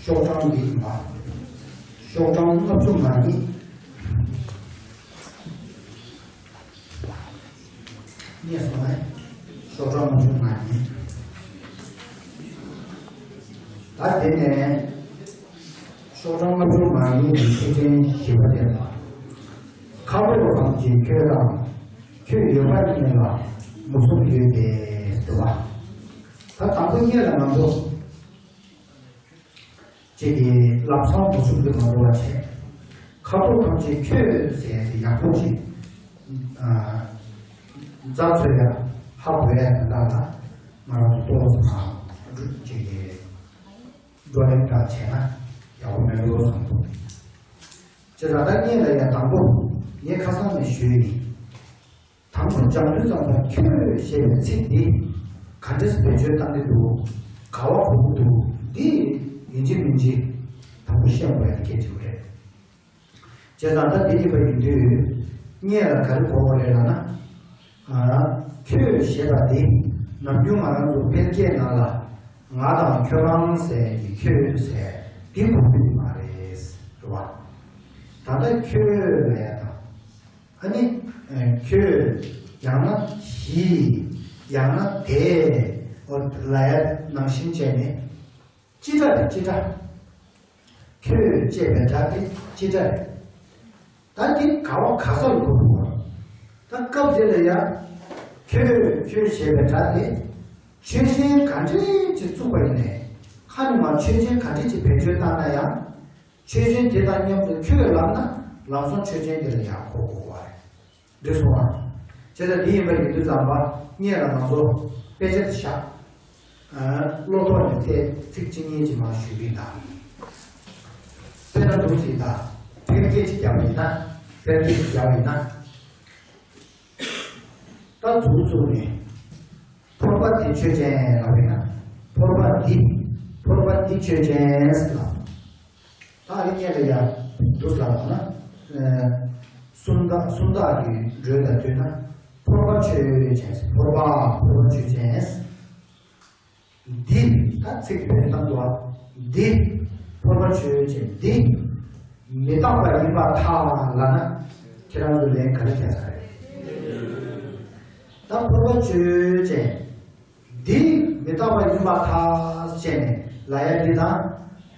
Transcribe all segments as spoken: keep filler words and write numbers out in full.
ཤོག་གྲངས་འདི་ཡིན་པ། ཤོག་གྲངས་ལྔ་བཅུ་ང་གཉིས། རྙེད་སོང་ངས། ཤོག་གྲངས་ལྔ་བཅུ་ང་གཉིས། ད་དེ་ནས་ཤོག་གྲངས་ལྔ་བཅུ་ང་གཉིས་ཀྱི་ཐེག་ཆེན་བཞི་པ་དེ་ལ། ཁ་དོག་ཐམས་ཅད་ཁྱོད་དང་། ཁྱོད་ཡོད་པ་ཉིད་ལ་མུ་གསུམ་ཡོད་པས་ཟེར་བ། ད་དང་པོ་ཉིད་ལ་ང་ཚོ། ཅིག་གིས་ལམ་སང་མུ་གསུམ་དུ་མ་འགྲོ་བ་བྱས། ཁ་དོག་ཐམས་ཅད་ཁྱོད་ཟེར་ཏེ་ཡག་པོ་ཅིག་ཨ། རྩ་ཚོས་ཡ་ཧ་གོ་ཡ་དེ་འདྲ་ལ་ང་རང་ཚོ་ཏོག་ཙམ་ཅིག་གིས་བགྲོ་གླེང་འདྲ་བྱས་ན་ཡག་པོ་མེད་འགྲོ་བསམ་འདུག་བྱས་ཙང་ད་ངས་ལ་ཡ་དང་པོ་ངས་ཁ་སང་ནས་ཞུས་ཡིན། དང་པོ་སྦྱང་དུས་ཙམ་པ་ཁྱོད་ཞེས་པའི་ཚིག་འདི་ག་འདྲས་བེད་སྤྱོད་བཏང་གི་འདུག་ག་བ་གོ་གི་འདུག་འདི་ཡིན་གཅིག་མིན་གཅིག་དང་པོ་ཤེས་དགོས་ཡ་དེ་གལ་ཆེན་པོ་རེད། བྱས་ཙང་ད་འདི་གཉིས་པ་ཡིན་དུས་སྔོན་ལ་ག་རེ་གོ་དགོས་རེད་ལབ་ན། ཨ། ཁྱོད་ཞེས་པ་འདི་ནམ་རྒྱུན་ང་རང་ཚོ་དཔེ་སྐད་ནང་ལ་ང་དང་ཁྱོད་རང་ཟེར་གྱི་ཁྱོད་ཟེར་འདི་གོ་གི་མ་རེད། རེད་བ། ད་ལྟ་ཁྱོད་ལ་ཡ་དང་། ཨ་ནི། ཨ། ཁྱོད། ཡང་ན་ཞི། ཡང་ན་དེ། འོ་ལ་ཡ་ནང་བཞིན་བྱས་ནས། སྤྱི་སྒྲ་རེད་སྤྱི་སྒྲ། ཁྱོད་ཅེས་པའི་སྒྲ་དེ་སྤྱི་སྒྲ་རེད། ད་འདི་ག་བ་ག་ས་ལ་གོ་དགོས་པ། ད་སྐབས་དེ་ལ་ཡ། ཁྱོད་ཁྱོད་ཞེས་པའི་སྒྲ་དེ། ཆོས་ཅན་ག་འདྲས་ཅིག་བཙུགས་པ་ཡིན་ནའི། ཁ་ནས་མར་ཆོས་ཅན་ག་འདྲས་ཅིག་བེད་སྤྱོད་བཏང་ན་ཡང་། ཆོས་ཅན་དེ་དང་མཉམ་དུ་ཁྱོད་ལབ་ན་ལམ་སང་ཆོས་ཅན་དེ་ལ་ཡང་གོ་དགོས་པ་རེད། འགྲིག་སོང་ཨ། བྱས་ཙང་འདི་ཡིན་པ་ཡིན་དུས་ཙམ་པ་སྔོན་ལ་ང་ཚོ་དཔེ་ཆ་དེ་བཞག་ཨ། བློ་ཐོག་ནས་དེ་ཚིག་གཅིག་གཉིས་ཅིག་མར་ཞུ་གི་ཡིན་ད། དཔེར་ན་འདུག་ཟེར་ད། ཕལ་སྐད་ཅིག་རྒྱབ་པ་ཡིན་ན། ཕལ་སྐད་ཅིག་རྒྱབ་པ་ཡིན་ན། ད་འཛུགས་ཚུགས་ནས། ཕོར་པ་འདི་ཆོས་ཅན་ལབ་པས་ན། ཕོར་པ་འདི། ཕོར་པ་འདི་ཆོས་ཅན་ལབ། ད་ཨ་ནི་སྔོན་ལ་ཡ། འདུག་ལབ་ན། ཨ། སུམ་རྟགས་སུམ་རྟགས་ཀྱི་འགྲོས་དང་བསྟུན་ན། ཕོར་པ་ཆོས་ཅན། ཕོར་པ་ཕོར་པ་ཆོས་ཅན། འདི། ད་ཚིག་དཔེ་བཏང་དུས། འདི། ཕོར་པ་ཆོས་ཅན། འདི། མི་རྟག་པ་ཡིན་པར་ཐལ་ལབ་ན། ཁྱེད་རང་ཚོས་ལན་ག་རེ་རྒྱག་ས་རེད། ད་ཕོར་པ་ཆོས་ཅན། འདི་མི་རྟག་པ་ཡིན་པར་ཐལ་ཟེར་ནས་ལབ་ཡ་འདི་དང་།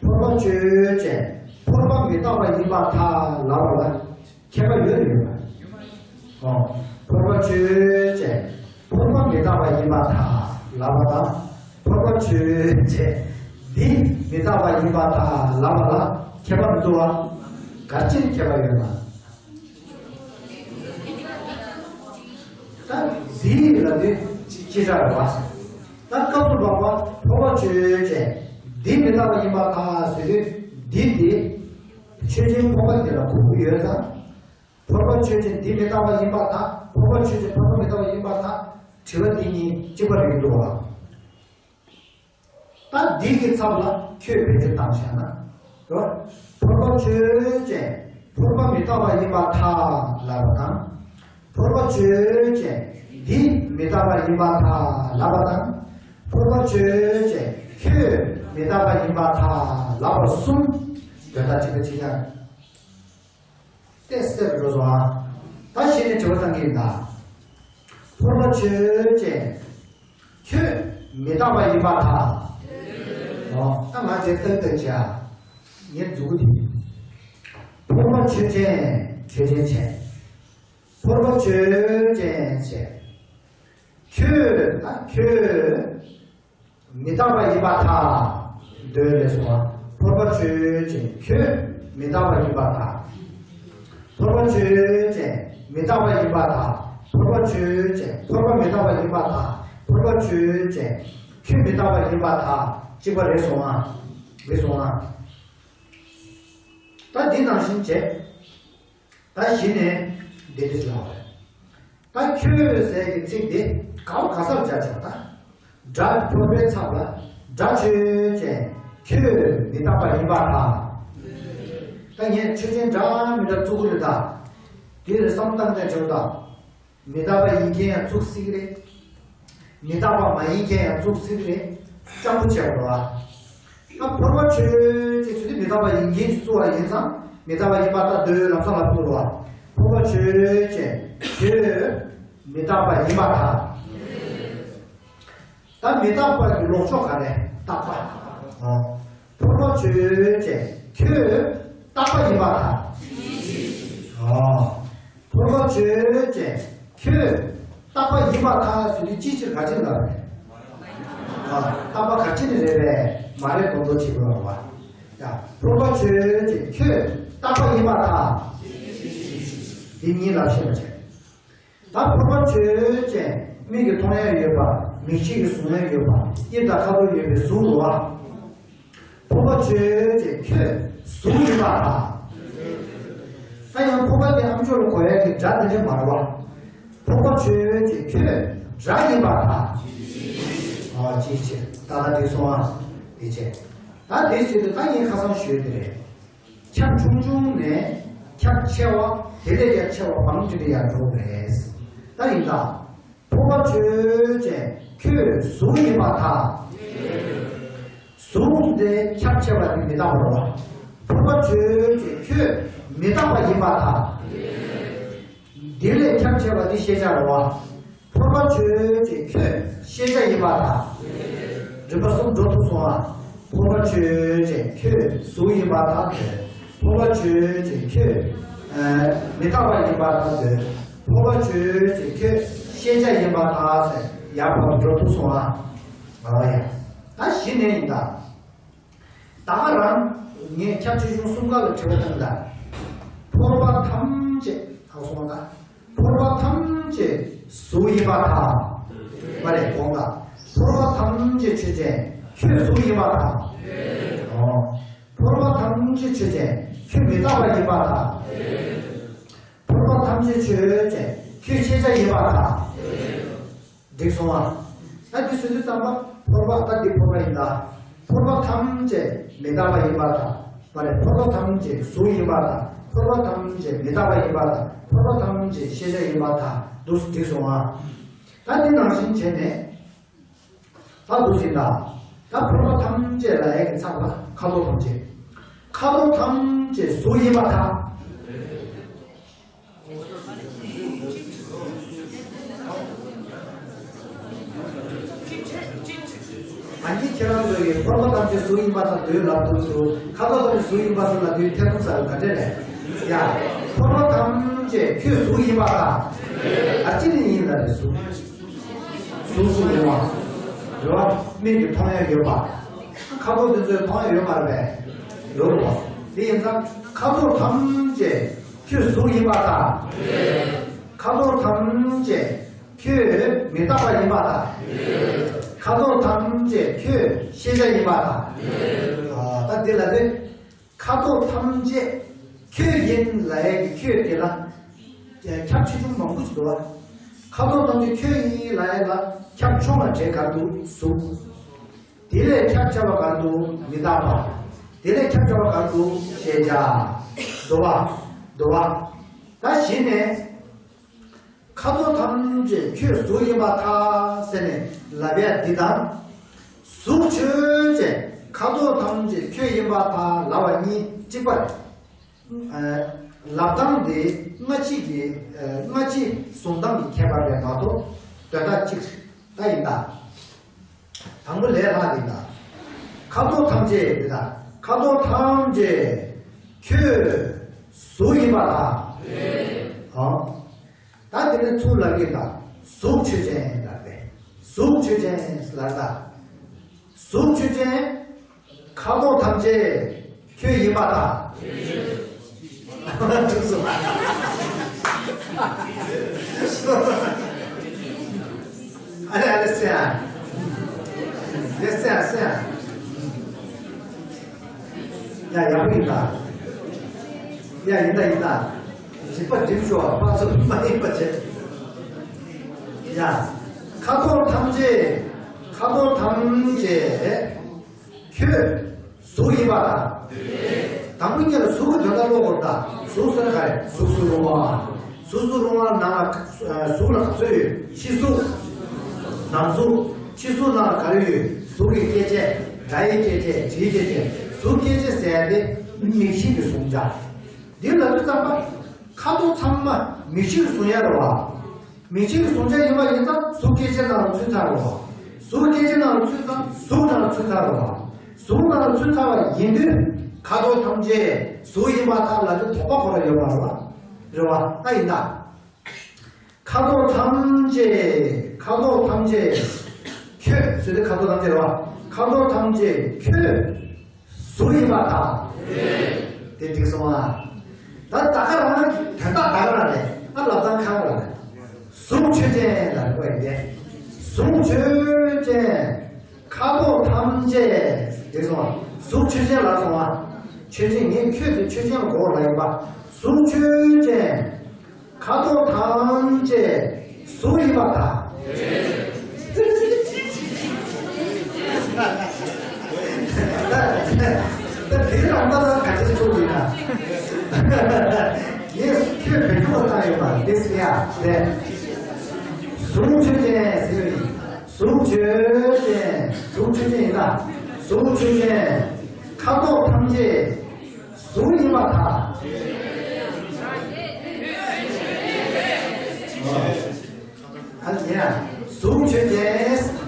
ཕོར་པ་ཆོས་ཅན། ཕོར་པ་མི་རྟག་པ་ཡིན་པར་ཐལ་ལབ་པ་ལ་ཁྱད་པར་ཡོད་རེད་ཡོད་པ། ཨོ། ཕོར་པ་ཆོས་ཅན། ཕོར་པ་མི་རྟག་པ་ཡིན་པར་ཐལ་ལབ་པ་དང་། ཕོར་པ་ཆོས་ཅན། འདི་མི་རྟག་པ་ཡིན་པར་ཐལ་ལབ་པ་ལ་ཁྱད་པར་མི་འདུག་བ། ག་རེ་བྱས་ནས་ཁྱད་པར་ཡོད་ན། ད་འདི་ལ་དེ་ཅི་ཅི་འདྲ་རེད་བ། ད་སྐབས་སུ་བབ་པ་ཕོར་པ་ཆོས་ཅན། འདི་མི་རྟག་པ་ཡིན་པར་ཐལ་ཟེར་དུས་འདི་དེ་ཆོས་ཅན་ཕོར་པ་དེ་ལ་གོ་གི་ཡོད་ཙང་། ཕོར་པ་ཆོས་ཅན་འདི་མི་རྟག་པ་ཡིན་པར་ཐལ། ཕོར་པ་ཆོས་ཅན་ཕོར་པ་མི་རྟག་པ་ཡིན་པར་ཐལ། དྲི་བ་འདི་གཉིས་གཅིག་པ་རེད་འདུག་བ། ད་འདི་གི་ཚབ་ལ་ཁྱོད་བེད་སྤྱོད་བཏང་བཞག་ན། རེད་བ། ཕོར་པ་ཆོས་ཅན། ཕོར་པ་མི་རྟག་པ་ཡིན་པར་ཐལ་ལབ་པ་དང་། ཕོར་པ་ཆོས་ཅན། འདི་མི་རྟག་པ་ཡིན་པར་ཐལ་ལབ་པ་དང་། ཕོར་པ་ཆོས་ཅན། ཁྱོད་མི་རྟག་པ་ཡིན་པར་ཐལ་ལབ་པ་གསུམ། དོན་དག་གཅིག་པ་གཅིག་རྐྱང་། ཏོག་ཙམ་འགྲོ་སོང་ཨ། ད་གཞི་ནས་དྲི་བ་བཏང་གི་ཡིན་ད། ཕོར་པ་ཆོས་ཅན། ཁྱོད་མི་རྟག་པ་ཡིན་པར་ཐལ། ཨོ། ད་ང་དེ་ཏག་ཏག་བྱ། ངས་མཛུབ་གུ་དེ། ཕོར་པ་ཆོས་ཅན། ཆོས་ཅན་བྱས། ཕོར་པ་ཆོས་ཅན་བྱས། ཁྱོད། ད་ཁྱོད། མི་རྟག་པ་ཡིན་པར་ཐལ། འདོད་ལས་སོང་བ། ཕོར་པ་ཆོས་ཅན། ཁྱོད་མི་རྟག་པ་ཡིན་པར་ཐལ། ཕོར་པ་ཆོས་ཅན། མི་རྟག་པ་ཡིན་པར་ཐལ། ཕོར་པ་ཆོས་ཅན། ཕོར་པ་མི་རྟག་པ་ཡིན་པར་ཐལ། ཕོར་པ་ཆོས་ཅན། ཁྱོད་མི་རྟག་པ་ཡིན་པར་ཐལ། གཅིག་པ་རེད་སོང་ཨ། རེད་སོང་ཨ། ད་འདི་ནང་བཞིན་བྱས། ད་གཞི་ནས་འདི་འདྲ་ལབ་པ་རེད། ད་ཁྱོད་ཟེར་གྱི་ཚིག་འདི་ག་བ་ག་སར་སྦྱར་ཆོག་ད་སྒྲ་ཕོར་པའི་ཚབ་ལ་སྒྲ་ཆོས་ཅན། ཁྱོད་མི་རྟག་པ་ཡིན་པར་ཐལ། ད་ངས་ཆོས་ཅན་འདྲ་མི་འདྲ་བཙུགས་ཀྱི་རེད་ད། དེ་ལ་བསམ་བཏང་ནས་བྱུང་ད། མི་རྟག་པ་ཡིན་མཁན་ཡང་བཙུགས་སྲིད་ཀྱི་རེད། མི་རྟག་པ་མ་ཡིན་མཁན་ཡང་བཙུགས་སྲིད་ཀྱི་རེད། སྤྱང་པོ་བྱས་པ་རེད་བ། ད་ཕོར་པ་ཆོས་ཅན་ཚུལ་དེ་མི་རྟག་པ་ཡིན་མཁན་ཞིག་བཙུགས་པ་ཡིན་ཙང་མི་རྟག་པ་ཡིན་པར་ཐལ་འདོད་ལམ་སང་ལ་ཕུལ་བ། ཕོར་པ་ཆོས་ཅན་ཁྱོད་མི་རྟག་པ་ཡིན་པར་ཐལ། ད་མི་རྟག་པ་གི་ལོག་ཕྱོགས་ག་རེ། རྟག་པ། ཨོ། ཕོར་པ་ཆོས་ཅན་ཁྱོད་རྟག་པ་ཡིན་པར་ཐལ། ཨོ། ཕོར་པ་ཆོས་ཅན་ཁྱོད་རྟག་པ་ཡིན་པར་ཐལ་ཟེར་དུས་ཅིའི་ཕྱིར་ག་ཅི་ལ་རེད། ཨ། རྟག་པ་ག་ཅི་ནས་རེད་པས། མ་རེད་གོ་མདོ་བྱེད་དགོས་པ། ཡ། ཕོར་པ་ཆོས་ཅན་ཁྱོད་རྟག་པ་ཡིན་པར་ཐལ། འདི་གཉིས་ལ་ཤེས་པ་བྱས། ད་ཕོར་པ་ཆོས་ཅན་མིག་གིས་མཐོང་ཡ་ཡོད་པ། མིག་ཤེས་ཀྱིས་གཟུང་ཡ་ཡོད་པ། དབྱིབས་དང་ཁ་དོག་ཡོད་པའི་གཟུགས་རེད་པ། ཕོར་པ་ཆོས་ཅན་ཁྱོད་གཟུགས་ཡིན་པར་ཐལ། ད་ཡང་ཕོར་པ་དེ་ཨ་མཆོག་ལ་གོ་ཡ་གི་སྒྲ་དེ་འདྲ་མ་རེད་པ། ཕོར་པ་ཆོས་ཅན་ཁྱོད་སྒྲ་ཡིན་པར་ཐལ། ཨོ་ཅིའི་ཕྱིར། ད་ལྟ་འགྲིག་སོང་ཨ། འདི་བྱས། ད་དེ་བྱེད་དུས་ད་ངས་ཁ་སང་ཞུས་དེ་རེད། ཁྱབ་ཆུང་ཆུང་ནས་ཁྱབ་ཆེ་བ། དེ་ལས་ཀྱང་ཆེ་བ་བང་སྒྲིག་ཡར་འགྲོ་དགོས་རེད། ད་ཡིན་ད། ཕོར་པ་ཆོས་ཅན་ཁྱོད་གཟུགས་ཡིན་པར་ཐལ། གཟུགས་དེ་ཁྱབ་ཆེ་བ་དེ་མི་རྟག་པ་རེད་པ། ཕོར་པ་ཆོས་ཅན་ཁྱོད་མི་རྟག་པ་ཡིན་པར་ཐལ། དེ་ལས་ཁྱབ་ཆེ་བ་དེ་ཤེས་བྱ་རེད་པ། ཕོར་པ་ཆོས་ཅན་ཁྱོད་ཤེས་བྱ་ཡིན་པར་ཐལ། རིམ་པ་གསུམ་འགྲོ་ཐུབ་སོང་ཨ། ཕོར་པ་ཆོས་ཅན་ཁྱོད་གཟུགས་ཡིན་པར་ཐལ་ཟེར། ཕོར་པ་ཆོས་ཅན་ཁྱོད་ཨ་མི་རྟག་པ་ཡིན་པར་ཐལ་ཟེར། ཕོར་པ་ཆོས་ཅན་ཁྱོད་ཤེས་བྱ་ཡིན་པར་ཐལ་ཟེར། ཡར་བར་འགྲོ་ཐུབ་སོང་ཨ། ཨོ་ཡ། ད་གཞི་ནས་ཡིན་ད། ད་ག་རང་ངས་ཁྱབ་ཆེ་ཆུང་གསུམ་ཀ་ལ་དྲི་བ་བཏང་ད། ཕོར་པ་ཐམས་ཅད་ཧ་གོ་སོང་ད། ཕོར་པ་ཐམས་ཅད་གཟུགས་ཡིན་པར་ཐལ། མ་རེད་དགོངས་དག། ཕོར་པ་ཐམས་ཅད་ཆོས་ཅན་ཁྱོད་གཟུགས་ཡིན་པར་ཐལ། ཨོ། ཕོར་པ་ཐམས་ཅད་ཆོས་ཅན་ཁྱོད་མི་རྟག་པ་ཡིན་པར་ཐལ། ཕོར་པ་ཐམས་ཅད་ཆོས་ཅན་ཁྱོད་ཤེས་བྱ་ཡིན་པར་ཐལ། འགྲིག་སོང་ཨ། ད་འདི་ཟེར་དུས་ཙམ་པ་ཕོར་པ་ད་འདི་ཕོར་པ་ཡིན་ད། ཕོར་པ་ཐམས་ཅད་མི་རྟག་པ་ཡིན་པར་ཐལ། མ་རེད་ཕོར་པ་ཐམས་ཅད་གཟུགས་ཡིན་པར་ཐལ། ཕོར་པ་ཐམས་ཅད་མི་རྟག་པ་ཡིན་པར་ཐལ། ཕོར་པ་ཐམས་ཅད་ཤེས་བྱ་ཡིན་པར་ཐལ། འདུག་འགྲིག་སོང་ཨ། ད་འདི་ནང་བཞིན་བྱས་ནས། ད་འདུག་ཟིན་ད། ད་ཕོར་པ་ཐམས་ཅད་ལ་ཡ་གི་ཚབ་ལ་ཁ་དོག་ཐམས་ཅད། ཁ་དོག་ཐམས་ཅད་གཟུགས་ཡིན་པར་ཐལ། ཨ་ནི་ཁྱེད་རང་ཚོ་ཡི་ཕོར་པ་ཐམས་ཅད་གཟུགས་ཡིན་པར་ཐལ་འདོད་ལབ་འདུག་ཚུལ། ཁ་དོག་ཐམས་ཅད་གཟུགས་ཡིན་པར་ཐལ་ལབ་དུས་ཐེ་ཚོམ་ཟ་བའི་ག་འདྲ་རེད། ཡ། ཕོར་པ་ཐམས་ཅད་ཁྱོད་གཟུགས་ཡིན་པར་ཐལ། ཨ་ཅི་ནས་ཡིན་ལ་རེད་གཟུགས། གཟུགས་སུ་རུང་བ། རེད་བ། མིག་གིས་མཐོང་ཡ་ཡོད་པ། ཁ་དོག་དེ་ཚོས་མཐོང་ཡ་ཡོད་མ་རེད་པས། ཡོད་རེད་བ། དེ་ཡིན་ཙང་ཁ་དོག་ཐམས་ཅད་ཁྱོད་གཟུགས་ཡིན་པར་ཐལ། ཁ་དོག་ཐམས་ཅད་ཁྱོད་མི་རྟག་པ་ཡིན་པར་ཐལ། ཁ་དོག་ཐམས་ཅད་ཁྱོད་ཤེས་བྱ་ཡིན་པར་ཐལ། ཨ། ད་འདི་ལ་དེ། ཁ་དོག་ཐམས་ཅད་ཁྱོད་ཡིན་ལབ་ཡས་ཀྱི་ཁྱོད་དེ་ལ་ཁྱབ་ཆེ་ཆུང་མང་པོ་ཞིག་འདུག་བ། ཁ་དོག་ཐམས་ཅད་ཁྱོད་ཡིན་ལབ་ཡས་ལ་ཁྱབ་ཆུང་བ་གྲས་ག་རེ་འདུག་གཟུགས། དེ་ལས་ཁྱབ་ཆེ་བ་ག་རེ་འདུག་མི་རྟག་པ། དེ་ལས་ཁྱབ་ཆེ་བ་ག་རེ་འདུག་ཤེས་བྱ། འདུག་བ། འདུག་བ། ད་གཞི་ནས། ཁ་དོག་ཐམས་ཅད་ཁྱོད་གཟུགས་ཡིན་པར་ཐལ་ཟེར་ནས་ལབ་ཡ་འདི་དང་། གཟུགས་ཆོས་ཅན་ཁ་དོག་ཐམས་ཅད་ཁྱོད་ཡིན་པར་ཐལ་ལབ་པ་གཉིས་གཅིག་པ་རེད། ཨ། ལབ་སྟངས་དེ་སྔ་ཕྱི་གི། ཨ། སྔ་ཕྱི་བཟུང་སྟངས་ཀྱི་ཁྱད་པར་རེད་མ་གཏོགས་དོན་དག་གཅིག་རེད། ད་ཡིན་ད། དང་པོ་ལས་སླ་དེ་ཡིན་ད། ཁ་དོག་ཐམས་ཅད་དེ་ད། ཁ་དོག་ཐམས་ཅད་ཁྱོད་གཟུགས་ཡིན་པར་ཐལ། ཨང་། ད་དེ་ནས་ཚུར་ལབ་ཀྱི་ད། གཟུགས་ཆོས་ཅན་ལབ་པས། གཟུགས་ཆོས་ཅན་ལབ་ད། གཟུགས་ཆོས་ཅན། ཁ་དོག་ཐམས་ཅད་ཁྱོད་ཡིན་པར་ཐལ། ཐུགས་སུ། ཨ་ལེ་ཨ་ལེ་སེ་ཨ། ལེ་སེ་ཨ་སེ་ཨ། ཡ་ཡག་པོ་ཡིན་ད། ཡ་ཡིན་ད་ཡིན་ད། རིག་པ་སྒྲིམ་ཤོག་ཨ། ཕར་ཚུར་མ་ཡིན་པ་བྱེད། ཡ། ཁ་དོག་ཐམས་ཅད། ཁ་དོག་ཐམས་ཅད་ཁྱོད་གཟུགས་ཡིན་པར་ཐལ། དང་པོ་ཉིད་ལ་གཟུགས་ཀྱི་དོན་དག་ཀློག་དགོས་ད། གཟུགས་ཟེར་ན་ག་རེ། གཟུགས་སུ་རུང་བ། གཟུགས་སུ་རུང་བ་ནང་ལ། གཟུགས་ལ་ག་ཚོད་ཡོད། ཕྱི་གཟུགས། ནང་གཟུགས། ཕྱི་གཟུགས་ནང་ལ་ག་རེ་ཡོད། གཟུགས་ཀྱི་སྐྱེ་མཆེད། སྒྲ་ཡི་སྐྱེ་མཆེད། དྲི་ཡི་སྐྱེ་མཆེད། གཟུགས་སྐྱེ་མཆེད་ཟེར་ཡ་དེ་མིག་ཤེས་ཀྱི་གཟུང་བྱ། འདི་ལབ་དུས་ཙམ་པ། ཁ་དོག་ཚང་མ་མིག་ཤེས་ཀྱིས་གཟུང་ཡ་རེད་བ། མིག་ཤེས་ཀྱིས་གཟུང་བྱ་ཡིན་པ་ཡིན་ཙང་གཟུགས་སྐྱེ་མཆེད་ནང་ལ་ཚུད་ཚར་རེད་བ། གཟུགས་སྐྱེ་མཆེད་ནང་ལ་ཚུད་ཙང་གཟུགས་ནང་ལ་ཚུད་ཚར་རེད་བ། གཟུགས་ནང་ལ་ཚུད་ཚར་བ་ཡིན་དུས་ཁ་དོག་ཐམས་ཅད་གཟུགས་ཡིན་པར་ཐལ་ལབ་དུས་དོགས་པ་ཁོ་རང་ཡོད་མ་རེད་བ། རེད་བ། ཨ་ཡིན་ད། ཁ་དོག་ཐམས་ཅད། ཁ་དོག་ཐམས་ཅད། ཁྱོད་ཟེར་དུས་ཁ་དོག་ཐམས་ཅད་རེད་བ། ཁ་དོག་ཐམས་ཅད་ཁྱོད་གཟུགས་ཡིན་པར་ཐལ། དེ་འགྲིག་སོང་ཨ། ད་ད་ག་རང་ན་དོན་དག་ད་ག་རང་རེད། ཨ་ལབ་སྟངས་ཁག་རེད། གཟུགས་ཆོས་ཅན་ལ་རེད་བ་ཡིན་ཏེ། གཟུགས་ཆོས་ཅན། ཁ་དོག་ཐམས་ཅད། འགྲིག་སོང་ཨ། གཟུགས་ཆོས་ཅན་ལབ་སོང་ཨ། ཆོས་ཅན་ངས་ཁྱོད་དེ་ཆོས་ཅན་ལ་གོ་བ་ཡིན་པ། གཟུགས་ཆོས་ཅན། ཁ་དོག་ཐམས་ཅད་གཟུགས་ཡིན་པར་ཐལ། ད་དེ་རང་ད་ལ་ག་ཚོད་ཚོད་ཡིན་ན། ངས་ཁྱོད་བེད་སྤྱོད་བཏང་ཡོད་པ་འདི་ཟེར་ཡ་རེད། གཟུགས་ཆོས་ཅན་ཟེར་བ་ཡིན། གཟུགས་ཆོས་ཅན། གཟུགས་ཆོས་ཅན་ཡིན་ན། གཟུགས་ཆོས་ཅན། ཁ་དོག་ཐམས་ཅད། གཟུགས་ཡིན་པར་ཐལ། ཨ་ལ་ཡ། གཟུགས་ཆོས་ཅན།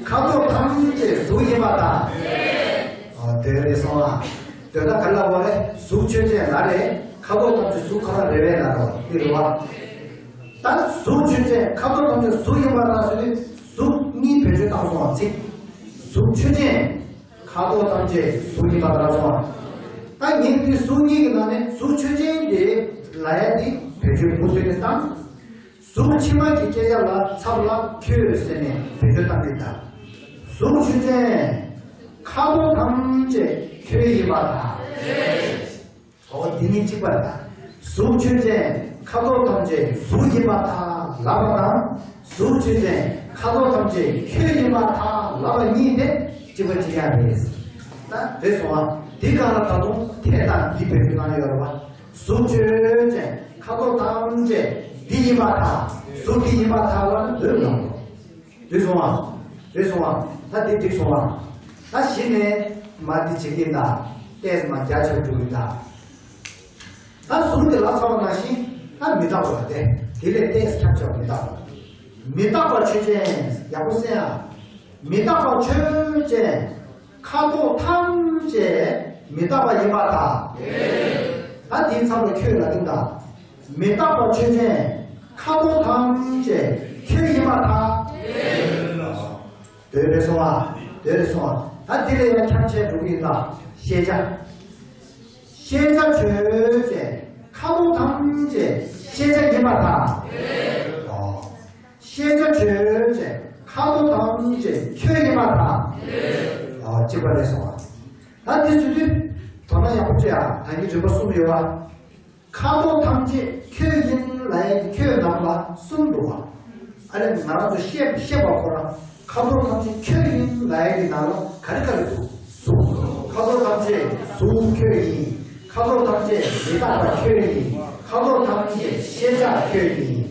ཁ་དོག་ཐམས་ཅད་གཟུགས་ཡིན་པར་ཐལ། ཨོ་དེ་རེད་སོང་ཨ། དོན་དག་ག་ལ་བ་རེད། གཟུགས་ཆོས་ཅན་ལ་རེད། ཁ་དོག་ཐམས་ཅད་གཟུགས་ཁོ་རང་རེད་བས་ལ་རོ་འདི་རེད་བ། ད་གཟུགས་ཆོས་ཅན་ཁ་དོག་ཐམས་ཅད་གཟུགས་ཡིན་པར་ཐལ་ཟེར་དུས་གཟུགས་གཉིས་བེད་སྤྱོད་བཏང་སོང་བ་ཚིག་གཟུགས་ཆོས་ཅན། ཁ་དོག་ཐམས་ཅད་གཟུགས་ཡིན་པར་ཐལ་སོང་བ། ད་ངས་འདི་གཟུགས་གཉིས་ཀྱི་ནང་ནས་གཟུགས་ཆོས་ཅན་དེ་ལ་ཡ་འདི་བེད་སྤྱོད་མུ་མཐུད་ནས་བཏང་། གཟུགས་ཕྱི་མ་གི་སྐྱེ་བྱ་ལ་ཚབ་ལ་ཁྱོད་ཟེར་ནས་བེད་སྤྱོད་བཏང་གི་ད། གཟུགས་ཆོས་ཅན། ཁ་དོག་ཐམས་ཅད་ཁྱོད་ཡིན་པར་ཐལ། འོ་འདི་གཉིས་གཅིག་པ་རེད་ད། གཟུགས་ཆོས་ཅན། ཁ་དོག་ཐམས་ཅད་གཟུགས་ཡིན་པར་ཐལ་ལབ་པ་དང་། གཟུགས་ཆོས་ཅན། ཁ་དོག་ཐམས་ཅད་ཁྱོད་ཡིན་པར་ཐལ་ལབ་པ་གཉིས་དེ་གཅིག་པ་གཅིག་རྐྱང་རེད། ད་རེད་སོང་ཨ། འདི་གང་ལ་ད་དུང་དེ་དང་འདི་བེད་སྤྱོད་གནང་ཡོད་རེད་བ། གཟུགས་ཆོས་ཅན། ཁ་དོག་ཐམས་ཅད་འདི་ཡིན་པར་ཐལ། གཟུགས་འདི་ཡིན་པར་ཐལ་ལབ་ན་འདོད་ལ། རེད་སོང་ཨ། རེད་སོང་ཨ། ད་འདི་འགྲིག་སོང་ཨ། ད་གཞི་ནས་མ་འདི་བྱེད་ཀྱིན་ད། ཏེས་མ་རྒྱ་ཆེར་འགྲོ་གིན་ད། ད་གཟུགས་དེ་ལ་ཚ་བ་ནང་བཞིན་ད་མི་རྟག་པ་ལ་དེ་དེ་ལས་ཏེས་ཁྱབ་ཆེ་བ་མི་རྟག་པ། མི་རྟག་པ་ཆོས་ཅན། ཡག་པོ་གསན་ཨ། མི་རྟག་པ་ཆོས་ཅན། ཁ་དོག་ཐམས་ཅད་མི་རྟག་པ་ཡིན་པར་ཐལ། ད་དེའི་མཚམས་ལ་ཁྱོད་ལ་ཏིང་ད། མི་རྟག་པ་ཆོས་ཅན། ཁ་དོག་ཐམས་ཅད་ཁྱོད་ཡིན་པར་ཐལ། དེ་རེད་སོང་བ། དེ་རེད་སོང་བ། ད་དེ་ལས་ཡང་ཁྱབ་ཆེ་འགྲོ་གི་ཡིན་ད། ཤེས་བྱ། ཤེས་བྱ་ཆོས་ཅན། ཁ་དོག་ཐམས་ཅད་ཤེས་བྱ་ཡིན་པར་ཐལ། ཨོ། ཤེས་བྱ་ཆོས་ཅན། ཁ་དོག་ཐམས་ཅད་ཁྱོད་ཡིན་པར་ཐལ། ཨོ་གཅིག་པ་རེད་སོང་བ། ད་འདི་ཚོ་དུས་དོ་སྣང་ཡག་པོ་བྱེད་ཨ། ད་གིན་རིམ་པ་གསུམ་ཡོད་ཨ། ཁ་དོག་ཐམས་ཅད་ཁྱོད་ཡིན་ལབ་ཡ་གི་ཁྱོད་ནང་ལ་གསུམ་འདུག་བ། ཨ་ནི་ང་རང་ཚོ་ཤེས་ཤེས་པ་ཁོ་རང་ཁ་དོག་ཐམས་ཅད་ཁྱོད་ཡིན་ལབ་ཡ་གི་ནང་ལ་ག་རེ་ག་རེ་འདུག་གཟུགས། ཁ་དོག་ཐམས་ཅད་གཟུགས་ཁྱོད་ཡིན། ཁ་དོག་ཐམས་ཅད་མི་རྟག་པ་ཁྱོད་ཡིན། ཁ་དོག་ཐམས་ཅད་ཤེས་བྱ་ཁྱོད་ཡིན།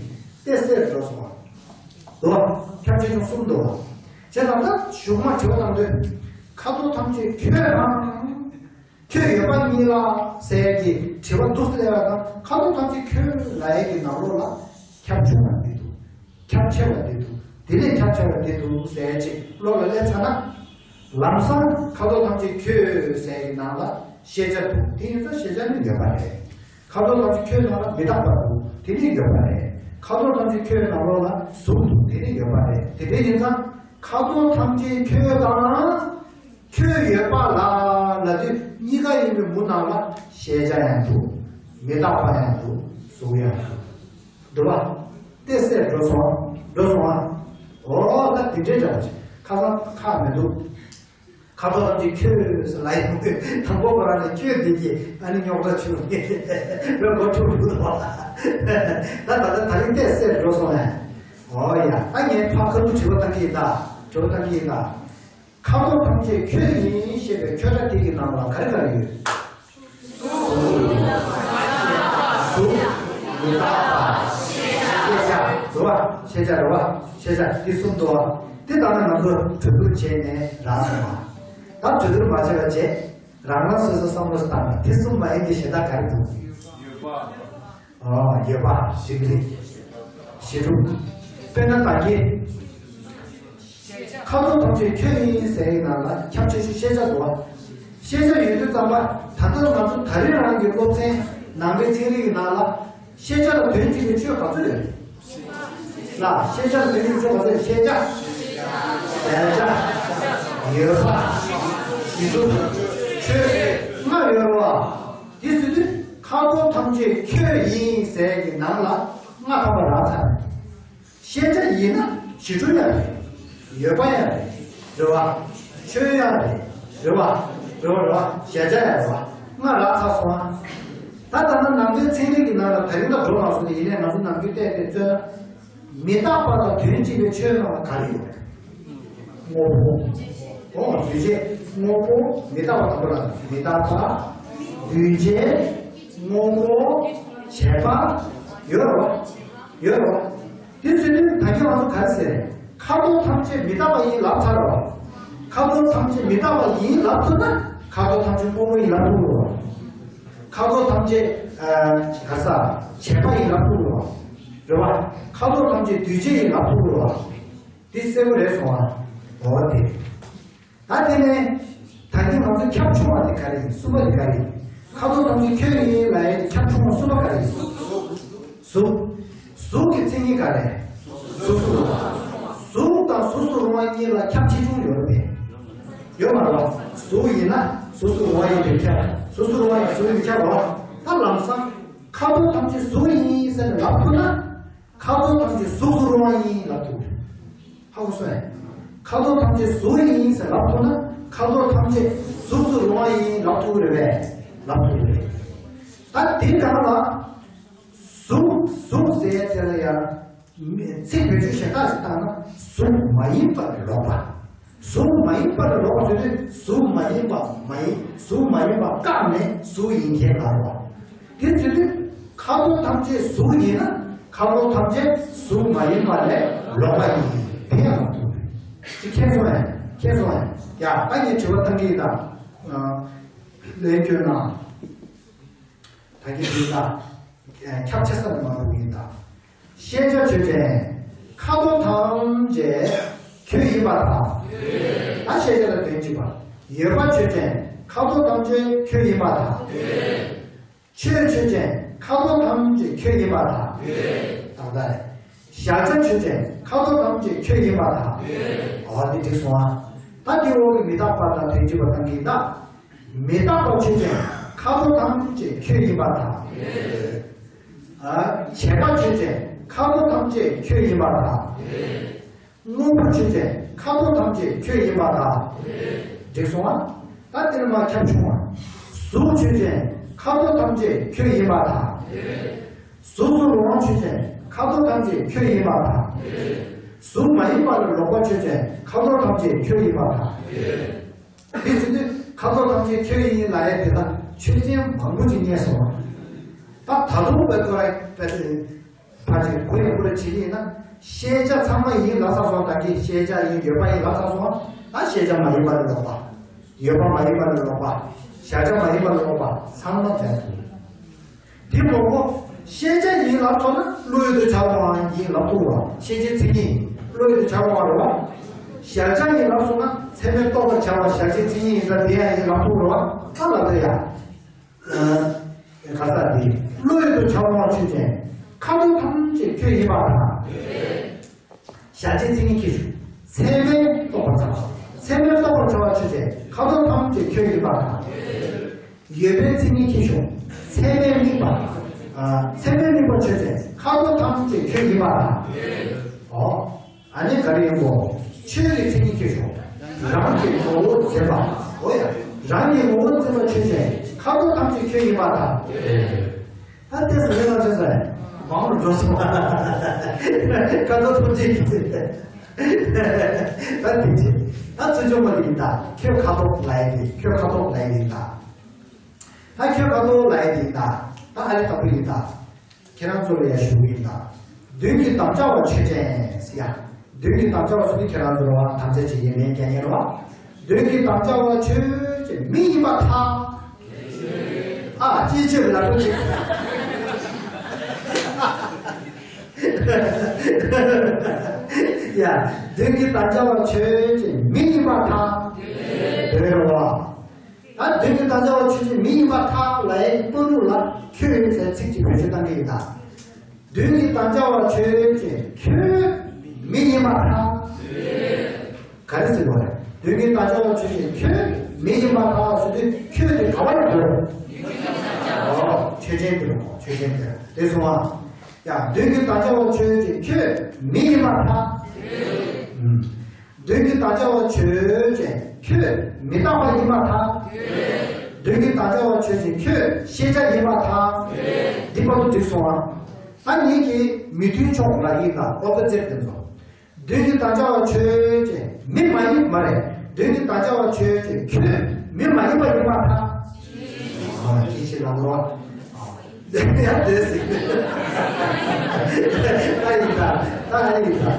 དེ་གསལ་འགྲོ་སོང་བ། འདུག་བ། ཁྱབ་ཆེ་ཆུང་གསུམ་འདུག་བ། བྱས་ཙང་ད་གཞུག་མ་དྲི་བ་གནང་དུས། ཁ་དོག་ཐམས་ཅད་ཁྱོད་རང་། ཁྱོད་ཡོད་པ་ཉིད་ལ་ཟེར་གྱི་དྲི་བ་འདུག་སེ་སླེབས་པ་དང་ཁ་དོག་ཐམས་ཅད་ཁྱོད་ལབ་ཡས་ཀྱི་ནང་ལོགས་ལ་ཁྱབ་ཆུང་བ་འདི་འདུག་ཁྱབ་ཆེ་བ་འདི་འདུག་དེ་ལས་ཁྱབ་ཆེ་བ་འདི་འདུག་ཟེར་ཅིག་བློ་ལ་སླེབས་ཚར་ན། ལམ་སང་ཁ་དོག་ཐམས་ཅད་ཁྱོད་ཟེར་གྱི་ནང་ལ་ཤེས་བྱ་འདུག་དེ་ཡིན་ཙང་ཤེས་བྱ་ནི་ཡོད་པ་རེད། ཁ་དོག་ཐམས་ཅད་ཁྱོད་ནང་ལ་མི་རྟག་པ་འདུག་དེ་ནི་ཡོད་པ་རེད། ཁ་དོག་ཐམས་ཅད་ཁྱོད་ནང་ལོགས་ལ་གཟུགས་འདུག་དེ་ནི་ཡོད་པ་རེད། དེ་འདྲ་ཡིན་ཙང་ཁ་དོག་ཐམས་ཅད་ཁྱོད་དང་། ཁྱོད་ཡོད་པ་ལ་ལབ་དུས་གཉིས་ཀ་ཡིན་པའི་མུ་ནང་ལ་ཤེས་བྱ་ཡང་འདུག་མི་རྟག་པ་ཡང་འདུག་གཟུགས་ཡང་འདུག་འདུག་བ། དེ་གསལ་འགྲོ་སོང་། འགྲོ་སོང་ཨ། འོ་ད་དེ་འདྲའི་འདྲ་བ་ཞིག་ཁ་སང་ཁག་མི་འདུག་ཁ་དོག་ཐམས་ཅད་ཁྱོད་ཟེར་ལ་ཡོང་དུས་དང་པོ་ཁོ་རང་ནས་ཁྱོད་འདི་གི་ཨ་ནི་རྙོག་དྲ་བྱུང་ངེས་རེད་བས་མགོ་འཁྲུག་འདུག་ད་བ། ད་ད་ད་ད་རིང་དེ་གསལ་འགྲོ་སོང་ཨ། འོ་ཡ་ད་ངས་ཕ་ཁ་ཐུག་དྲི་བ་བཏང་གི་ཡིན་ད། དྲི་བ་བཏང་གི་ཡིན་ད། ཁ་དོག་ཐམས་ཅད་ཁྱོད་ཡིན་ཞེས་པའི་ཁྱོད་སྒྲ་དེ་གི་ནང་ལ་ག་རེ་ག་རེ་ཡོད། གཟུགས། མི་རྟག་པ། ཤེས་བྱ། རེད་བ། ཤེས་བྱ་རེད་བ། ཤེས་བྱ་འདི་གསུམ་འདུག་བ། འདི་ལྟར་ན་ང་ཚོ་གྲོས་བསྡུར་བྱས་ནས་རག་སོང་བ། ད་གྲོས་བསྡུར་མ་བྱས་པ་བྱས། རང་རང་སོ་སོའི་བསམ་བློ་ཞིག་བཏང་ན། དེ་གསུམ་མ་ཡིན་པའི་གཞན་དག་ག་རེ་འདུག། ཡོད་པ། ཨོ། ཡོད་པ། ཞིག་རེད། གཞི་གྲུབ། དཔེར་ན་ད་གིན། ཁ་དོག་ཐམས་ཅད་ཁྱོད་ཡིན་ཟེར་ཡི་ནང་ལ་ཁྱབ་ཆེ་ཤོས་ཤེས་བྱ་འདུག་བ། ཤེས་བྱ་ཡོད་དུས་ཙམ་པ། ད་ལྟ་ང་ཚོ་ད་རེས་རང་གི་སློབ་ཚན་ནང་པའི་ཚན་རིག་གི་ནང་ལ། ཤེས་བྱ་ལ་དོན་གཅིག་པའི་ཆོས་ག་ཚོད་ཡོད་རེད། ལ། ཤེས་བྱ་ལ་དོན་གཅིག་པའི་ཆོས་ག་ཚོད་ཡོད། ཤེས་བྱ། གཞལ་བྱ། ཡོད་པ། གཞི་གྲུབ། ཆོས། ལྔ་ཡོད་རེད་བ། དེ་ཟེར་དུས་ཁ་དོག་ཐམས་ཅད་ཁྱོད་ཡིན་ཟེར་གྱི་ནང་ལ་ལྔ་ཐམ་པ་རག་ཚར་རེད། ཤེས་བྱ་ཡིན་ན་གཞི་གྲུབ་ཡང་རེད། ཡོད་པ་ཡང་རེད། རེད་བ། ཆོས་ཡང་རེད། རེད་བ། རེད་བ། རེད་བ། གཞལ་བྱ་ཡང་རེད་བ། ལྔ་རག་ཚར་སོང་ཨ། ད་ལྟ་ན་ནང་པའི་ཚན་རིག་གི་ནང་ལ་ད་རིང་ད་འགྲོ་མ་སོང་ནས། ཡིན་ནའི་ང་ཚོ་ནམ་རྒྱུན་བལྟས་བལྟས་ཚོད་ན། མི་རྟག་པ་དང་དོན་གཅིག་པའི་ཆོས་རྣམས་ལ་ག་རེ་ཡོད་རེད། དངོས་པོ། འོ། འདུས་བྱས། དངོས་པོ། མི་རྟག་པ་དང་པོ་ལ་མི་རྟག་པ། འདུས་བྱས། དངོས་པོ། བྱས་པ། ཡོད་རེད་བ། ཡོད་རེད་བ། དེ་ཚོ་ནི་ད་གིན་ང་ཚོ་ག་རེ་ཟེར། ཁ་དོག་ཐམས་ཅད་མི་རྟག་པ་ཡིན་ལབ་ཚར་བ། ཁ་དོག་ཐམས་ཅད་མི་རྟག་པ་ཡིན་ལབ་ཐུབ་ན། ཁ་དོག་ཐམས་ཅད་དངོས་པོ་ཡིན་ལབ་ཐུབ་རེད་བ། ཁ་དོག་ཐམས་ཅད། ཨ། ག་ས། བྱས་པ་ཡིན་ལབ་ཐུབ་རེད་བ། རེད་བ། ཁ་དོག་ཐམས་ཅད་འདུས་བྱས་ཡིན་ལབ་ཐུབ་རེད་བ། འདི་གསལ་པོ་རེད་སོང་ཨ། འོ་དེ། ད་དེ་ནས་ད་གིན་ང་ཚོ་ཁྱབ་ཆུང་བ་དེ་ག་རེ་ཡིན། གསུམ་པ་དེ་ག་རེ་ཡིན། ཁ་དོག་ཐམས་ཅད་ཁྱོད་ཡིན་ལབ་ཡས་ཁྱབ་ཆུང་བ་གསུམ་པ་ག་རེ་ཡིན། གཟུགས། གཟུགས་ཀྱི་མཚན་ཉིད་ག་རེ། གཟུགས་སུ་རུང་བ། གཟུགས་དང་གཟུགས་སུ་རུང་བ་གཉིས་ལ་ཁྱབ་ཆེ་ཆུང་ཡོད་རེད་པས། ཡོད་མ་རེད། གཟུགས་ཡིན་ན་གཟུགས་སུ་རུང་བ་ཡིན་པས་ཁྱབ། གཟུགས་སུ་རུང་བ་ཡིན་གཟུགས་ཡིན་ཁྱབ་རེད། ད་ལམ་སང་ཁ་དོག་ཐམས་ཅད་གཟུགས་ཡིན་ཟེར་ནས་ལབ་ཐུབ་ན། ཁ་དོག་ཐམས་ཅད་གཟུགས་སུ་རུང་བ་ཡིན་ལབ་ཐུབ་རེད། ཧ་གོ་སོང་ངས། ཁ་དོག་ཐམས་ཅད་གཟུགས་ཡིན་ཟེར་ལབ་ཐུབ་ན། ཁ་དོག་ཐམས་ཅད་གཟུགས་སུ་རུང་བ་ཡིན་ལབ་ཐུབ་རེད་པས། ལབ་ཐུབ་རེད། ད་དེ་གང་ལ། གཟུགས། གཟུགས་ཟེར་དེ་ལ་ཡང་ཚིག་བེད་སྤྱོད་གཞན་དག་ཅིག་བཏང་ན། གཟུགས་མ་ཡིན་པར་ལོག་པ། གཟུགས་མ་ཡིན་པར་ལོག་པ་ཟེར་དུས། གཟུགས་མ་ཡིན་པ་མ་ཡིན། གཟུགས་མ་ཡིན་པ་བཀག་ནས་གཟུགས་ཡིན་མཁན་ལ་རོ། དེ་ཟེར་དུས་ཁ་དོག་ཐམས་ཅད་གཟུགས་ཡིན་ན། ཁ་དོག་ཐམས་ཅད་གཟུགས་མ་ཡིན་པ་ལས་ལོག་པ་ཡིན། དེ་ཡང་མ་ཐུབ། ཅིག་མཁྱེན་སོང་ངས། མཁྱེན་སོང་ངས། ཡ། ད་ངས་དྲི་བ་བཏང་གི་ཡིན་ད། ལན་སྐྱོན་ན། ད་གིན་དེ་ད་ཁྱབ་ཆེ་ས་ནས་མ་འགྲོ་གི་ཡིན་ད། ཤེས་བྱ་ཆོས་ཅན། ཁ་དོག་ཐམས་ཅད་ཁྱོད་ཡིན་པར་ཐལ། ད་ཤེས་བྱ་ལ་དོན་གཅིག་པ། ཡོད་པ་ཆོས་ཅན། ཁ་དོག་ཐམས་ཅད་ཁྱོད་ཡིན་པར་ཐལ། ཆོས་ཆོས་ཅན། ཁ་དོག་ཐམས་ཅད་ཁྱོད་ཡིན་པར་ཐལ། ད་ལྟ་རེད། གཞལ་བྱ་ཆོས་ཅན། ཁ་དོག་ཐམས་ཅད་ཁྱོད་ཡིན་པར་ཐལ། འོ། འདི་འགྲིག་སོང་ཨ། ད་འདི་འོག་གི་མི་རྟག་པ་དང་དོན་གཅིག་པ་བཏང་གི་ཡིན་ད། མི་རྟག་པ་ཆོས་ཅན། ཁ་དོག་ཐམས་ཅད་ཁྱོད་ཡིན་པར་ཐལ། ཨ། བྱས་པ་ཆོས་ཅན། ཁ་དོག་ཐམས་ཅད་ཁྱོད་ཡིན་པར་ཐལ། དངོས་པོ་ཆོས་ཅན། ཁ་དོག་ཐམས་ཅད་ཁྱོད་ཡིན་པར་ཐལ། འགྲིག་སོང་ཨ། ད་འདི་ནས་མར་ཁྱབ་ཆུང་བ། གཟུགས་ཆོས་ཅན། ཁ་དོག་ཐམས་ཅད་ཁྱོད་ཡིན་པར་ཐལ། གཟུགས་སུ་རུང་བ་ཆོས་ཅན། ཁ་དོག་ཐམས་ཅད་ཁྱོད་ཡིན་པར་ཐལ། གཟུགས་མ་ཡིན་པ་ལས་ལོག་པ་ཆོས་ཅན། ཁ་དོག་ཐམས་ཅད་ཁྱོད་ཡིན་པར་ཐལ། དེ་ཟེར་དུས་ཁ་དོག་ཐམས་ཅད་ཁྱོད་ཡིན་ལབ་ཡས་དེ་ལ་ཆོས་ཅན་མང་པོ་ཅིག་རྙེད་སོང་བ། ད་ད་དུང་བས་ཁོ་ར་བས་ཕལ་ཆེར་གོ་ཡག་པོ་ར་བྱེད་ཀྱི་ཡིན་ན། ཤེས་བྱ་ཚང་མ་ཡིན་ལབ་ཚར་སོང་། ད་གིན་ཤེས་བྱ་ཡིན། ཡོད་པ་ཡིན་ལབ་ཚར་སོང་། ད་ཤེས་བྱ་མ་ཡིན་པ་ལས་ལོག་པ། ཡོད་པ་མ་ཡིན་པ་ལས་ལོག་པ། གཞལ་བྱ་མ་ཡིན་པ་ལས་ལོག་པ་ཚང་མ་སྦྱར་ཐུབ། དེ་མ་གཏོགས་ཤེས་བྱ་ཡིན་ལབ་སོང་ན་བློ་ཡུལ་དུ་བྱ་བའང་ཡིན་ལབ་ཐུབ་པ། ཤེས་བྱའི་མཚན་ཉིད་བློ་ཡུལ་དུ་བྱ་བའང་རེད་བ། གཞལ་བྱ་ཡིན་ལབ་སོང་ན་ཚད་མས་རྟོགས་པར་བྱ་བ་གཞལ་བྱའི་མཚན་ཉིད་ཡིན་ཙང་དེ་ཡང་ཡིན་ལབ་ཐུབ་རེད་བ། ད་ལབ་ད་ཡ། ཨ། ག་ས་དེ་བློ་ཡུལ་དུ་བྱ་བའང་ཆོས་ཅན། ཁ་དོག་ཐམས་ཅད་ཁྱོད་ཡིན་པར་ཐལ། གཞལ་བྱའི་མཚན་ཉིད་ཁྱེར་ཞོག་ཚད་མས་རྟོགས་པར་བྱ་བ། ཚད་མས་རྟོགས་པར་བྱ་བ་ཆོས་ཅན། ཁ་དོག་ཐམས་ཅད་ཁྱོད་ཡིན་པར་ཐལ། ཡོད་པའི་མཚན་ཉིད་ཁྱེར་ཞོག་ཚད་མས་དམིགས་པ། ཨ། ཚད་མས་དམིགས་པ་ཆོས་ཅན། ཁ་དོག་ཐམས་ཅད་ཁྱོད་ཡིན་པར་ཐལ། འོ། ཨ་ནི་ག་རེ་ཡིན་གོ། ཆོས་ཀྱི་མཚན་ཉིད་ཁྱེར་ཞོག་རང་གི་ངོ་བོར་འཛིན་པ། འོ་ཡ། རང་གི་ངོ་བོར་འཛིན་པ་ཆོས་ཅན། ཁ་དོག་ཐམས་ཅད་ཁྱོད་ཡིན་པར་ཐལ། ད་ལྟས་སུ་ལས་ལ་ཆོས་ཟེར། མང་རུ་འགྲོ་སོང་། ཁ་དོག་ཐམས་ཅད་ཀྱི་ཚེ། ད་དེ་ཆེ། ད་ཚུལ་འཇོག་པ་ལ་ཡིན་ད། ཁྱོད་ཁ་དོག་ལ་ཡིན་ཏེ། ཁྱོད་ཁ་དོག་ལ་ཡིན་ད། ད་ཁྱོད་ཁ་དོག་ལ་ཡིན་ཏེ་ད། ད་ཨ་ལས་ལྟ་བུ་ཡིན་ད། ཁྱེད་རང་ཚོ་ལ་ཡ་ཞུ་གི་ཡིན་ད། མདུན་གྱི་དམ་བཅའ་བ་ཆོས་ཅན་ཟེར་ཡ། མདུན་གྱི་དམ་བཅའ་བ་ཚོ་ནི་ཁྱེད་རང་ཚོ་ལ་བ་དམ་བཅའ་བྱེད་ཀྱི་མེད་ཀྱང་ཉེ་ར་བ། མདུན་གྱི་དམ་བཅའ་བ་ཆོས་ཅན་མི་ཡིན་པར་ཐལ། ཨ་ཅིའི་ཕྱིར་ལབ་དགོས་ཅིག་ཡ། མདུན་གྱི་དམ་བཅའ་བ་ཆོས་ཅན་མི་ཡིན་པར་ཐལ། དེ་རེད་བ། ད་མདུན་གྱི་དམ་བཅའ་བ་ཆོས་ཅན་མི་ཡིན་པར་ཐལ་ལབ་ཡས་ཀྱི་དཔེ་རུ་ལ་ཁྱོད་ཟེར་ཚིག་ཅིག་བེད་སྤྱོད་བཏང་གི་ཡིན་ད། མདུན་གྱི་དམ་བཅའ་བ་ཆོས་ཅན་ཁྱོད་མི་ཡིན་པར་ཐལ། ག་རེ་ཟེར་བ་རེད། མདུན་གྱི་དམ་བཅའ་བ་ཆོས་ཅན་ཁྱོད་མི་ཡིན་པར་ཐལ་ཟེར་དུས་ཁྱོད་དེ་ག་བ་རེད་འདུག་ཨོ་ཆོས་ཅན་དེ་རེད། ཆོས་ཅན་དེ་རེད། དེ་སོང་ཨ། ཡ། མདུན་གྱི་དམ་བཅའ་བ་ཆོས་ཅན་ཁྱོད་མི་ཡིན་པར་ཐལ། ཨུམ། མདུན་གྱི་དམ་བཅའ་བ་ཆོས་ཅན་ཁྱོད་མི་རྟག་པ་ཡིན་པར་ཐལ། མདུན་གྱི་དམ་བཅའ་བ་ཆོས་ཅན་ཁྱོད་ཤེས་བྱ་ཡིན་པར་ཐལ། འདི་བར་དུ་འགྲིག་སོང་ཨ། ད་ངེད་ཀྱིས་མི་མཐུན་ཕྱོགས་ལ་ཡིན་ལ་ཨོ་པོ་ཛིཊ་དེ་ཚོ། མདུན་གྱི་དམ་བཅའ་བ་ཆོས་ཅན་མི་མ་ཡིན་མ་རེད། མདུན་གྱི་དམ་བཅའ་བ་ཆོས་ཅན་ཁྱོད་མི་མ་ཡིན་པ་ཡིན་པར་ཐལ། ཨ་ཅི་ཞིག་ལ་ནོར་བ། ཡ་དེ་ཟིག་ད་ཡིན་ད་ད་ཡིན་ད། ད་ཡིན་ད་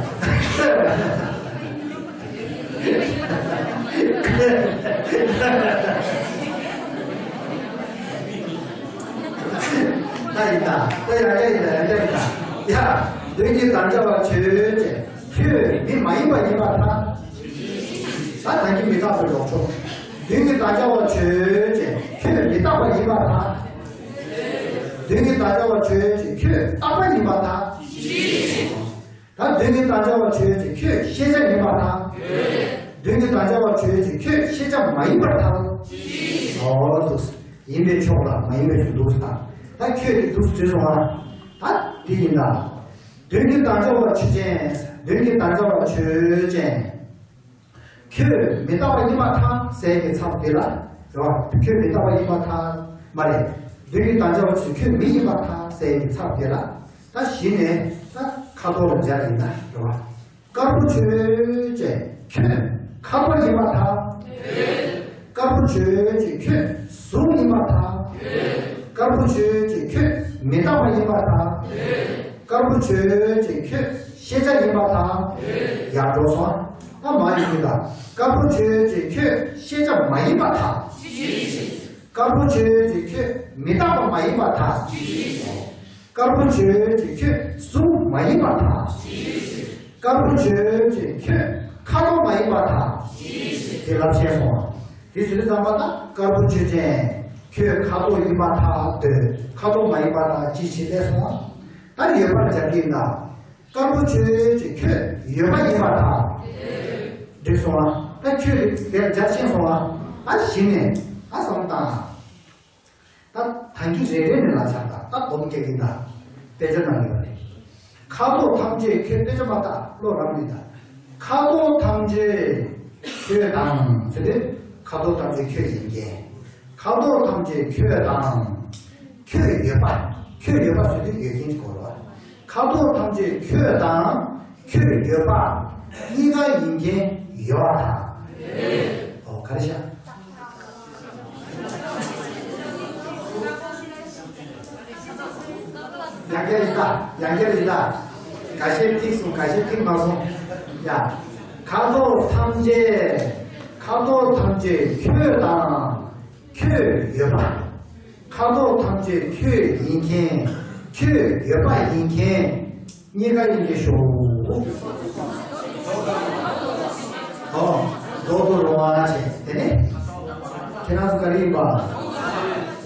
ད་ཡང་བསྐྱར་ཡིན་ད་ཡང་བསྐྱར་ཡིན་ད། ཡ། མདུན་གྱི་དམ་བཅའ་བ་ཆོས་ཅན་ཁྱོད་མི་མ་ཡིན་པ་ཡིན་པར་ཐལ། ད་ད་གིན་མི་རྟག་པའི་ལོག་ཕྱོགས། མདུན་གྱི་དམ་བཅའ་བ་ཆོས་ཅན་ཁྱོད་མི་རྟག་པ་ཡིན་པར་ཐལ། མདུན་གྱི་དམ་བཅའ་བ་ཆོས་ཅན་ཁྱོད་རྟག་པ་ཡིན་པར་ཐལ། ད་མདུན་གྱི་དམ་བཅའ་བ་ཆོས་ཅན་ཁྱོད་ཤེས་བྱ་ཡིན་པར་ཐལ། མདུན་གྱི་དམ་བཅའ་བ་ཆོས་ཅན་ཁྱོད་ཤེས་བྱ་མ་ཡིན་པར་ཐལ། ཨོ་འདུག་ཡིན་པའི་ཕྱོགས་ལ་མ་ཡིན་པའི་ཕྱོགས་འདུག་ད། ད་ཁྱོད་ཀྱིས་འདུག་བྱས་སོང་ང་། ད་འདི་ཡིན་ད། མདུན་གྱི་དམ་བཅའ་བ་ཆོས་ཅན། མདུན་གྱི་དམ་བཅའ་བ་ཆོས་ཅན། ཁྱོད་མི་རྟག་པ་ཡིན་པར་ཐལ་ཟེར་གྱི་ཚབ་དེ་ལ། རེད་བ། ཁྱོད་མི་རྟག་པ་ཡིན་པར་ཐལ། མ་རེད། མདུན་གྱི་དམ་བཅའ་བ་ཆོས་ཁྱོད་མི་ཡིན་པར་ཐལ་ཟེར་གྱི་ཚབ་དེ་ལ། ད་གཞི་ནས་ད་ཁ་དོག་ལ་སྦྱར་ཡིན་ད་རེད་བ། དཀར་པོ་ཆོས་ཅན་ཁྱོད་ཁ་དོག་ཡིན་པར་ཐལ། དཀར་པོ་ཆོས་ཅན་ཁྱོད་གཟུགས་ཡིན་པར་ཐལ། དཀར་པོ་ཆོས་ཅན་ཁྱོད་མི་རྟག་པ་ཡིན་པར་ཐལ། དཀར་པོ་ཆོས་ཅན་ཁྱོད་ཤེས་བྱ་ཡིན་པར་ཐལ། ཡར་འགྲོ་སོང་། ད་མར་ཡོང་གི་ད། དཀར་པོ་ཆོས་ཅན་ཁྱོད་ཤེས་བྱ་མ་ཡིན་པར་ཐལ། དཀར་པོ་ཆོས་ཅན་ཁྱོད་མི་རྟག་པ་མ་ཡིན་པར་ཐལ། དཀར་པོ་ཆོས་ཅན་ཁྱོད་གཟུགས་མ་ཡིན་པར་ཐལ། དཀར་པོ་ཆོས་ཅན་ཁྱོད་ཁ་དོག་མ་ཡིན་པར་ཐལ། དེ་ལབ་ཤེས་སོང་བ། དེ་ཟེར་དུས་ཙམ་པ་ད་དཀར་པོ་ཆོས་ཅན་ཁྱོད་ཁ་དོག་ཡིན་པར་ཐལ། དེ་ཁ་དོག་མ་ཡིན་པར་ཐལ་ཅི་ཞིག་གནས་སོང་བ། ད་ཡོད་པར་སྦྱར་གྱི་ཡིན་ད། དཀར་པོ་ཆོས་ཅན་ཁྱོད་ཡོད་པ་ཡིན་པར་ཐལ། འགྲིག་སོང་བ། ད་ཁྱོད་དེར་སྦྱར་ཤེས་སོང་བ། ད་གཞི་ནས་ད་བསམ་བཏང་། ད་ད་གིན་རེ་རེ་ནས་ལབ་ཚར་ད། ད་སྡོམ་སྐྱེལ་གྱིན་ད། དཔེ་ཆ་ནང་ཡོད་རེད། ཁ་དོག་ཐམས་ཅད་ཁྱོད། དཔེ་ཆ་མ་ལྟ་བློ་རབ་མི་ལྟ། ཁ་དོག་ཐམས་ཅད་ཁྱོད་དང་ཟེར་ཏེ། ཁ་དོག་ཐམས་ཅད་ཁྱོད་ཡིན་མཁན། ཁ་དོག་ཐམས་ཅད་ཁྱོད་དང་། ཁྱོད་ཡོད་པ། ཁྱོད་ཡོད་པ་ཟེར་དུས་ཡོད་མཁན་གྱི་སྐོར་རེད་བ། ཁ་དོག་ཐམས་ཅད་ཁྱོད་དང་ཁྱོད་ཡོད་པ་གཉིས་ཀ་ཡིན་མཁན་ཡོད་པར་ཐལ། ཨོ་ག་རེ་བྱ། ཡང་བསྐྱར་ཡིན་ད། ཡང་བསྐྱར་ཡིན་ད། འགའ་ཤས་ཐིག་སོང་། འགའ་ཤས་ཐིག་མ་སོང་། ཡ། ཁ་དོག་ཐམས་ཅད། ཁ་དོག་ཐམས་ཅད་ཁྱོད་དང་ཁྱོད་ཡོད་པ། ཁ་དོག་ཐམས་ཅད་ཁྱོད་ཡིན་མཁན། ཁྱོད་ཡོད་པ་ཡིན་མཁན་གཉིས་ཀ་ཡིན་གྱི་ཤོག་ཨོ། མདོག་ཏུ་རུང་བ་བྱས། དེ་ནས་ཁྱེད་རང་ཚོ་ག་རེ་ཡིན་པ།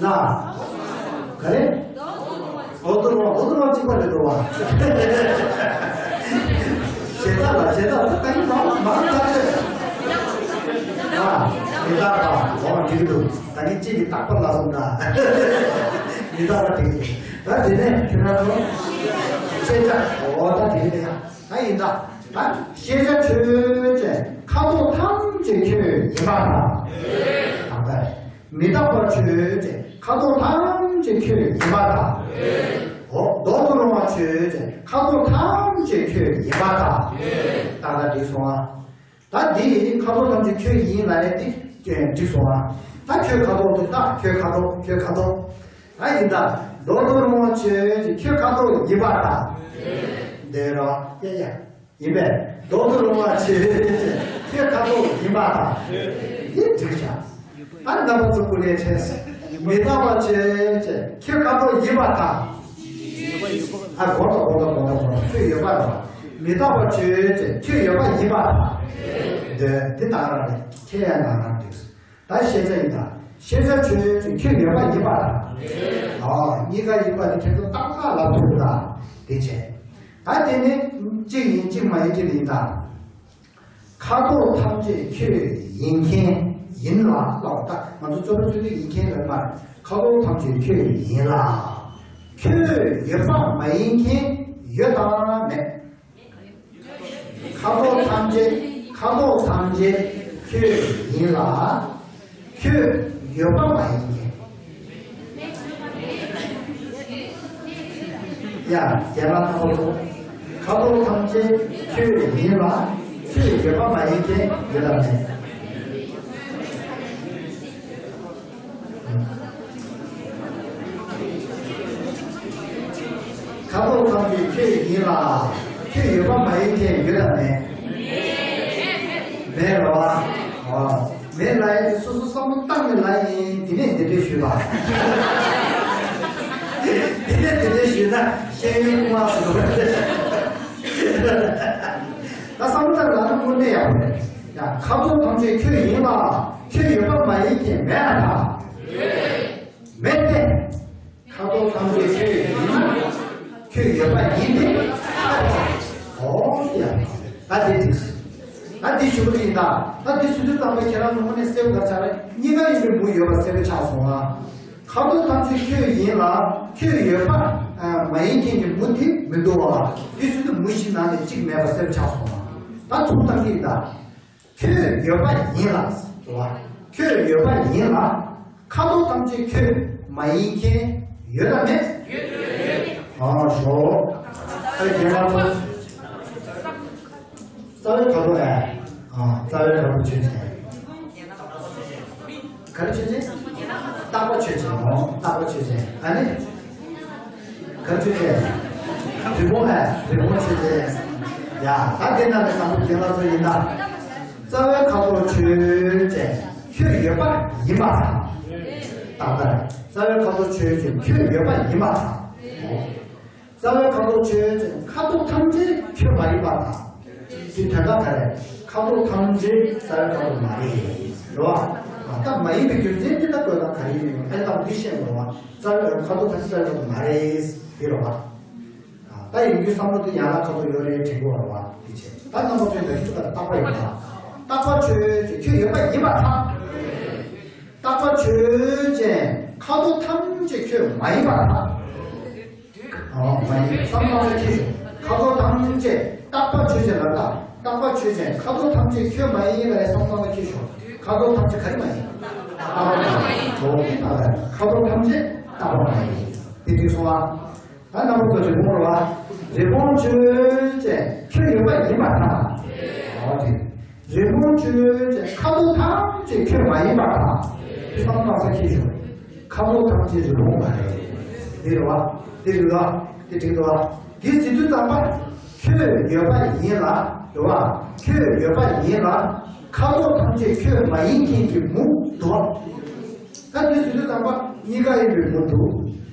ལ། ག་རེ། མདོག་ཏུ་རུང་བ། མདོག་ཏུ་རུང་བ་གཅིག་པ་རེད་འགྲོ་བ། བྱེད་སྟངས་ལ་བྱེད་སྟངས་ད་ག་ནི་མང་མང་ཐག་ཆོད། ཨ། མི་རྟག་པ། འོ་འགྲིག་འདུག་ད་ནི་གཅིག་གིས་རྟག་པ་ལ་སོང་ད། མི་རྟག་པ་དེ། ད་དེ་ནས་ཁྱོད་རང་ཚོ་ཤེས་བྱ། འོ་ད་དེ་ནས་ཡང་ད་ཡིན་ད། ད་ཤེས་བྱ་ཆོས་ཅན། ཁ་དོག་ཐམས་ཅད་ཁྱོད་ཡིན་པར་ཐལ། ད་ལྟ་མི་རྟག་པ་ཆོས་ཅན། ཁ་དོག་ཐམས་ཅད་ཁྱོད་ཡིན་པར་ཐལ། འོ་མདོག་ཏུ་རུང་བ་ཆོས་ཅན། ཁ་དོག་ཐམས་ཅད་ཁྱོད་ཡིན་པར་ཐལ། ད་ད་འགྲིག་སོང་ཨ། ད་འདི་ཁ་དོག་ཐམས་ཅད་ཁྱོད་ཡིན་ལབ་ནས་འདི་འགྲིག་སོང་ཨ། ད་ཁྱོད་ཁ་དོག་དེ་ད་ཁྱོད་ཁ་དོག་ཁྱོད་ཁ་དོག་ད་ཡིན་ད། མདོག་ཏུ་རུང་བ་ཆོས་ཅན། ཁྱོད་ཁ་དོག་ཡིན་པར་ཐལ། འདོད་རོགས་ཡ་ཡ། ཡིན་པས། མདོག་ཏུ་རུང་བ་ཆོས་ཅན། ཁྱོད་ཁ་དོག་ཡིན་པར་ཐལ། འདི་འགྲིག་བཞག་ད་རྣམ་པ་ཚོ་ཀུན་ལས་ཁྲེལ་སོང་། མི་རྟག་པ་ཆོས་ཅན། ཁྱོད་ཁ་དོག་ཡིན་པར་ཐལ། ཨ་གོ་ད་གོ་ད་གོ་ད་གོ་ད། ཁྱོད་ཡོད་པར་ཐལ། མི་རྟག་པ་ཆོས་ཅན། ཁྱོད་ཡོད་པ་ཡིན་པར་ཐལ། འདི་འདི་ད་ག་རང་རེད། ཁྱེད་ཡང་ང་རང་འགྲིག་ད་ཤེས་བྱ་ཡིན་ད། ཤེས་བྱ་ཆོས་ཅན། ཁྱོད་ཡོད་པ་ཡིན་པར་ཐལ། ཨོ་གཉིས་ཀ་ཡིན་པ་དེ་ཁྱེད་ཚོ་ཏག་ཏག་ལབ་ཐུབ་ད། དེ་བྱས། ད་དེ་ནི་གཅིག་ཡིན་གཅིག་མ་ཡིན་གཅིག་ཡིན་ད། ཁ་དོག་ཐམས་ཅད་ཁྱོད་ཡིན་མཁན་ཡིན་ལ་ལབ་ད། ང་ཚོ་རྩོད་པ་རྩོད་དུས་ཡིན་མཁན་ལབ་མ་རེད། ཁ་དོག་ཐམས་ཅད་ཁྱོད་ཡིན་ལ། ཁྱོད་ཡོད་པ་མ་ཡིན་མཁན་ཡོད་དམ་མེད། ཁ་དོག་ཐམས་ཅད། ཁ་དོག་ཐམས་ཅད་ཁྱོད་ཡིན་ལ། ཁྱོད་ཡོད་པ་མ་ཡིན་མཁན། ཡ། རྒན་ལགས་ཁ་དོག་ཁ་དོག་ཐམས་ཅད་ཁྱོད་ཡིན་ལ། ཁྱོད་ཡོད་པ་མ་ཡིན་མཁན་ཡོད་དམ་མེད། ཁ་དོག་ཐམས་ཅད་ཁྱོད་ཡིན་ལ། ཁྱོད་ཡོད་པ་མ་ཡིན་མཁན་ཡོད་དམ་མེད། མེད་རེད་བ། ཨོ། མེད་ལབ་ཡ་དེ་སོ་སོ་བསམ་བློ་བཏང་ནས་ལབ་ཡིན། དེ་ནས་འདི་འདྲས་ཞུས་པ། དེ་ནས་འདི་འདྲས་ཞུས་ན་ཤེས་ཡོན་དབུ་མ་སུ་འགྲོ་རེད། ད་བསམ་བློ་བཏང་ལབ་ན་དངོས་གནས་ཡག་པོ་རེད། ཡ། ཁ་དོག་ཐམས་ཅད་ཁྱོད་ཡིན་ལ། ཁྱོད་ཡོད་པ་མ་ཡིན་མཁན་མེད་ཨ་ད། མེད་དེ། ཁ་དོག་ཐམས་ཅད་ཁྱོད་ཡིན། ཁྱོད་ཡོད་པ་ཡིན་ཏེ། ཨོ་ཡ། ད་དེ་འགྲིག་ད་འདི་ཞུ་གི་ཡིན་ད། ད་འདི་ཞུ་དུས་ཙམ་པ་ཁྱེད་རང་ཚོ་དངོས་གནས་གསལ་པོ་ག་ཆགས་རེད། གཉིས་ཀ་ཡིན་པའི་མུ་ཡོད་པ་གསལ་པོ་ཆགས་སོང་ང་། ཁ་དོག་ཐམས་ཅད་ཁྱོད་ཡིན་ལ། ཁྱོད་ཡོད་པ་མ་ཡིན་མཁན་གྱི་མུ་དེ་མི་འདུག་བ། འདི་ཞུ་དུས་མུ་བཞི་ནང་ནས་གཅིག་མེད་པ་གསལ་པོ་ཆགས་སོང་ང་། ད་ཚུར་བཏང་གི་ཡིན་ད། ཁྱོད་ཡོད་པ་ཡིན་ལ། རེད་བ། ཁྱོད་ཡོད་པ་ཡིན་ལ། ཁ་དོག་ཐམས་ཅད་ཁྱོད་མ་ཡིན་མཁན་ཡོད་དམ་མེད། ཡོད། ཨ་ཞོ། ཨ་རྒན་ལགས་ཚོ། རྩ་བའི་ཁ་དོག་ཨ། ཨ་རྩ་བའི་ཁ་དོག་ཆོས་ཅན། ག་རེ་ཆོས་ཅན། རྟག་པ་ཆོས་ཅན། ཨོ་རྟག་པ་ཆོས་ཅན། ཨ་ནི། ག་ཆོས་ཅན། རི་བོང་ཨ། རི་བོང་ཆོས་ཅན། ཡ། ད་དེ་ན་ནི་དང་པོ་རྒན་ལགས་ཚོ་ཡིན་ད། རྩ་བའི་ཁ་དོག་ཆོས་ཅན། ཁྱོད་ཡོད་པ་ཡིན་པར་ཐལ། ཏག་ཏག་རྩ་བའི་ཁ་དོག་ཆོས་ཅན། ཁྱོད་ཡོད་པ་ཡིན་པར་ཐལ། རྩ་བའི་ཁ་དོག་ཆོས་ཅན། ཁ་དོག་ཐམས་ཅད་ཁྱོད་མ་ཡིན་པར་ཐལ། དེ་དོན་དག་ག་རེ། ཁ་དོག་ཐམས་ཅད་རྩ་བའི་ཁ་དོག་མ་རེད། རེད་བ། ད་མ་ཡིན་པའི་རྒྱུ་མཚན་དེ་ད་དགོས་དང་ག་རེ་ཡིན་ནོ། ཨ་ནི་ད་འདི་ཤེས་དགོས་བ། རྩ་བའི་ཁ་དོག་ཐམས་ཅད་རྩ་བའི་ཁ་དོག་མ་རེད། དེ་རེད་བ། ད་ཡིན་རྒྱུ་བསམ་བློ་དེ་ཡང་ལ་ཁ་དོག་ཡོད་རེད་དྲན་གྱི་ཡོད་རེད་བ། དེ་བྱས་ད་རྣམ་པ་ཚོས་ད་ཁྱོད་ད་རྟག་པ་ཡིན་ད། རྟག་པ་ཆོས་ཅན། ཁྱོད་ཡོད་པ་ཡིན་པར་ཐལ། རྟག་པ་ཆོས་ཅན། ཁ་དོག་ཐམས་ཅད་ཁྱོད་མ་ཡིན་པར་ཐལ། ཨོ་མ་ཡིན། བསམ་བློ་ལ་ཁྱེར་ཤོག་ཁ་དོག་ཐམས་ཅད་རྟག་པ་ཆོས་ཅན་ལ་ད། རྟག་པ་ཆོས་ཅན། ཁ་དོག་ཐམས་ཅད་ཁྱོད་མ་ཡིན་ལ་བསམ་བློ་ལ་ཁྱེར་ཤོག་ཁ་དོག་ཐམས་ཅད་ག་རེ་མ་ཡིན། རྟག་པ་མ་ཡིན། ཨོ་དེ་ལྟ་བས་ཁ་དོག་ཐམས་ཅད་རྟག་པ་མ་ཡིན། དེ་འགྲིག་སོང་ཨ། ད་རྣམ་པ་ཚོ་རི་བོང་རེད་བ། རི་བོང་ཆོས་ཅན། ཁྱོད་ཡོད་པ་ཡིན་པར་ཐལ། ཨོ་དེ། རི་བོང་ཆོས་ཅན། ཁ་དོག་ཐམས་ཅད་ཁྱོད་མ་ཡིན་པར་ཐལ། དེ་བསམ་བློ་བཏང་ས་ཁྱེར་ཤོག་ཁ་དོག་ཐམས་ཅད་རི་བོང་མ་རེད། འདི་རེད་བ། འདི་རེད་བ། འདི་འགྲིག་འདུག་བ། འདི་ཟེར་དུས་ཙམ་པ། ཁྱོད་ཡོད་པ་ཡིན་ལ། རེད་བ། ཁྱོད་ཡོད་པ་ཡིན་ལ། ཁ་དོག་ཐམས་ཅད་ཁྱོད་མ་ཡིན་མཁན་གྱི་མུ་འདུག་བ། ད་འདི་ཟེར་དུས་ཙམ་པ་གཉིས་ཀ་ཡིན་པའི་མུ་འདུག་